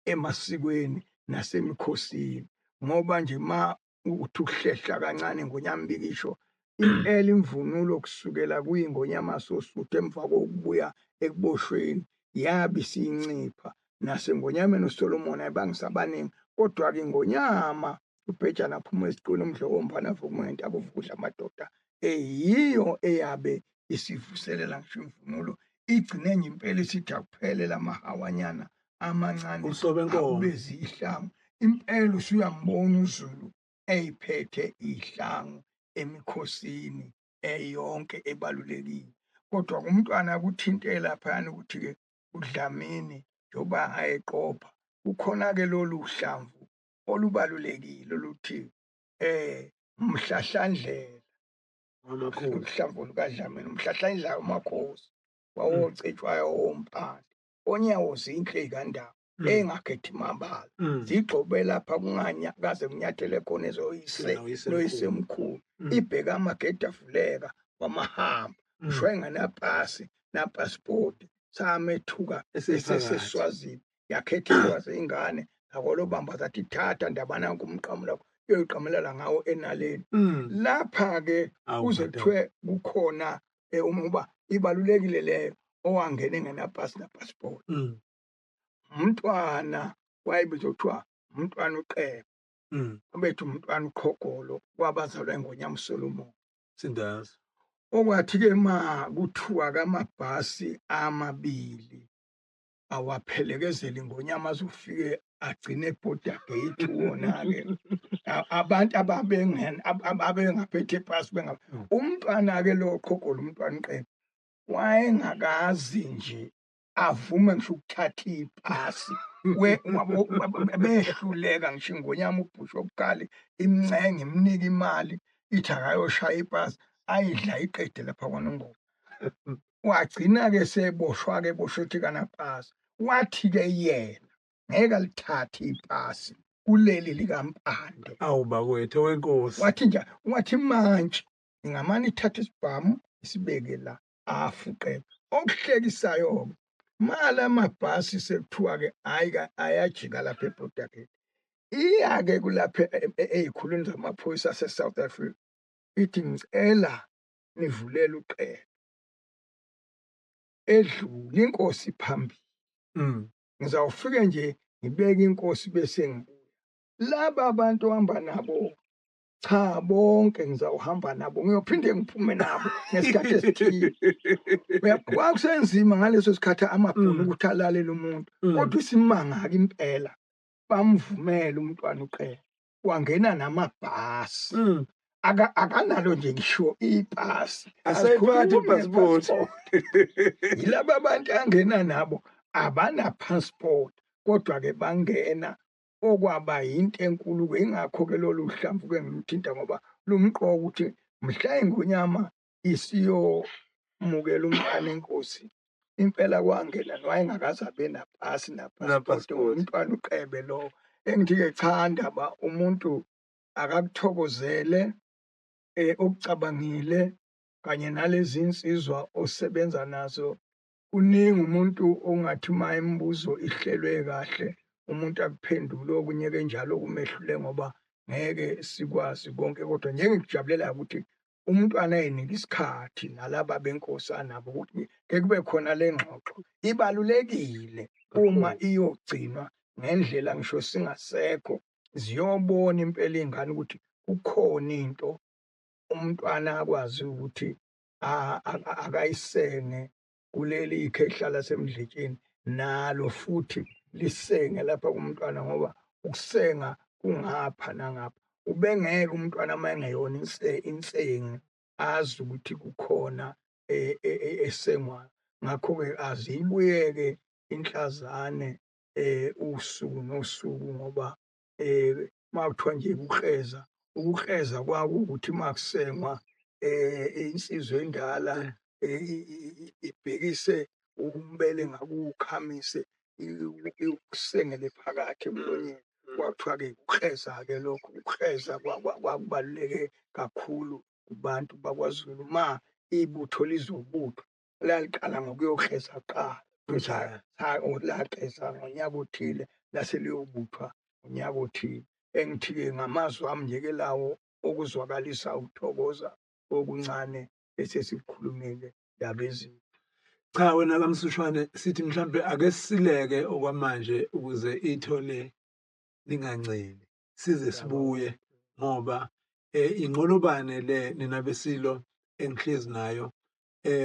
emasikweni nasemikhosini ngoba nje ma uthi ukuhlehla kancane Ngonyama impela imvunulo kusukela kuyingonyama sosuthu emva kokubuya ekuboshweni yabe isincipha nasengonyameni uSolomon ayibangisabaningi. Kodwa-ke ingonyama uBhejane aphuma esiqwini uMdlokombane avuka ngentaba uvukudla amadoda eyiyo eyabe isivuselela ngisho imvunulo igcine nje impela isithi akuphele lamahawanyana amancane akube zihlangu. Impela usuyambona uZulu eyiphethe ihlangu emikhosini eyonke ebalulekile. Kodwa umntwana kuthinte laphayana ukuthi-ke uDlamini njengoba ayeqopha kukhona-ke lolu hlamvu olubalulekile oluthi umhlahlandlela uhlamvu lukaDlamini umhlahlandlela wamakhosi wawocetshwayo woMpande onyawo zinhle kandaba engakhethi mabala zigxobe lapha kunganyakaze kunyathele khona ezoyise noyisemkhulu ibheka amagede avuleka wamahamba ngisho enganapasi napasipoti Samethuka Esephakathi. eseseswazini, yakhetha iswazi ingane nakolobamba, zathi thatha ndabana kumqamu lakho uyoyiqamelela ngawo enaleni. Lapha-ke Awu, kuze madoda. kuthiwe kukhona uma uba ibalulekile leyo owangena engenapasi napasipoti. Umntwana wayebizwa kuthiwa umntwana uQeba, abethi umntwana uQhogolo kwabazalwa eNgonyama uSolomon. Sindazi. Okwathi-ke ma kuthiwa kamabhasi amabili awaphelekezela iNgonyama azofike agcine eborder gate wona-ke abantu ababengaphethe ipasi benga umntwana-ke lo Qhogolo, umntwana uQeba wayengakazi nje avume ngisho ukuthatha ipasi. Behluleka ngisho iNgonyama ubhusha obukhali imncenge imnike imali ithi akayoshaya ipasi, ayidla iqede lapha kwaNongoma. Wagcina-ke seboshwa-ke boshwa ethi kanapasi. Wathi-ke yena ngeke alithathe ipasi kuleli likaMpande. Awu bakwethu owenkosi. Wathi nje, wathi mantshi ingamane ithathe isibhamu isibeke la afuqe. Okuhlekisayo-ke mala amabhasi sekuthiwa-ke hhayi ayajika lapha eborder gate. Iya-ke kulapha ey'khulwini zamaphoyisa ase-South Africa ithi ngicela nivulele uQeba. Edlule inkosi phambili. Ngizawufike nje ngibeke inkosi bese ngibuya. Laba abantu ohamba nabo, cha bonke ngizawuhamba nabo, ngiyophinde ngiphume nabo ngesikhathi esithile. Kwakusenzima ngaleso sikhathi amabhunu ukuthi alalele umuntu, kodwa isimanga-ke impela bamvumela umntwana uQeba wangena namabhasi. Akanalo nje ngisho ipasi. Asayiphathi Asikhulumi ipasipoti. ngepasipoti. Yilaba abantu angena nabo abana passport, kodwa-ke bangena okwaba yinto enkulu-ke. Ingakho-ke lolu hlamvu-ke ngiluthinta ngoba lumqoka ukuthi mhla iNgonyama isiyomukela umntwana enkosi, impela kwangena wayengakaze abe napasi napasipoti, Napasipoti. umntwana uQebe lo. Engithi-ke cha ndaba umuntu akakuthokozele okucabangile kanye nalezi insizwa osebenza nazo. Kuningi umuntu ongathi uma imibuzo ihlelwe kahle umuntu akuphendule okunye kanjalo kumehlule ngoba ngeke sikwazi konke, kodwa njengikujabulela ukuthi umntwana ayinika isikhathi nalaba benkosi anabo ukuthi ke kube khona le ngxoxo ibalulekile uma iyogcinwa ngendlela ngisho singasekho ziyobona impela ingane ukuthi kukhona into umntwana akwazi ukuthi akayisenge kuleli ikhehla lasemdletsheni nalo futhi lisenge lapha kumntwana, ngoba ukusenga kungapha nangapha. Ubengeke umntwana uma engeyona insengi azi ukuthi kukhona esengwayo. Ngakho-ke azibuyeke inhlazane usuku nosuku, ngoba makuthiwa nje ukukleza, ukukleza kwakuwukuthi makusengwa insizwa endala ibhekise umbele ngakukhamise ikusengele phakathi emlonyeni. Kwakuthiwa-ke ukukleza-ke lokho. Ukukleza kwakubaluleke kakhulu kubantu bakwaZulu. Ma ibutho lizobuthwa laliqala ngokuyokleza kuqala. Lakleza ngonyaka othile lase liyobuthwa ngonyaka othile. Engithi-ke ngamazwi ami nje-ke lawo okuzwakalisa ukuthokoza okuncane esesikukhulumile ndaba ezinye. Cha wena kaMsushwane, sithi mhlambe ake sisileke okwamanje ukuze ithole linganceli size sibuye, ngoba inqolobane le nina besilo engihlezi nayo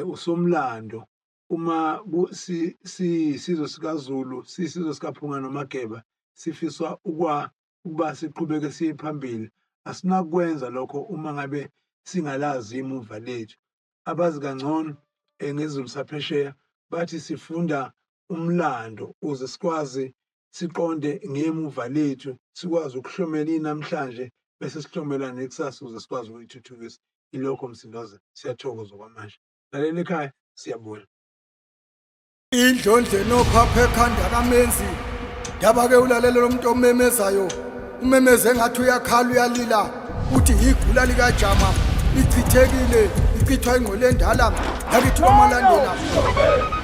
usomlando. Uma sisizwe sikaZulu, sisizwe sikaPhunga noMageba, sifiswa ukuba siqhubeke siye phambili. Asinakwenza lokho uma ngabe singalazi imuva lethu. Abazi kangcono ngesiZulu saphesheya bathi sifunda umlando ukuze sikwazi siqonde ngemuva lethu, sikwazi ukuhlomela inamhlanje bese sihlomela nekusasa ukuze sikwazi ukuyithuthukisa. Ilokho Msindoze, siyathokoza kwamanje. Lalela ekhaya, siyabuya. Indlondlo enophapha ekhanda kamenzi, ndaba-ke ulalela lo muntu omemezayo, umemeze engathi uyakhala uyalila, uthi igula likajama lichithekile, lichithwa ingqwele endala yakithi kwaMalandela.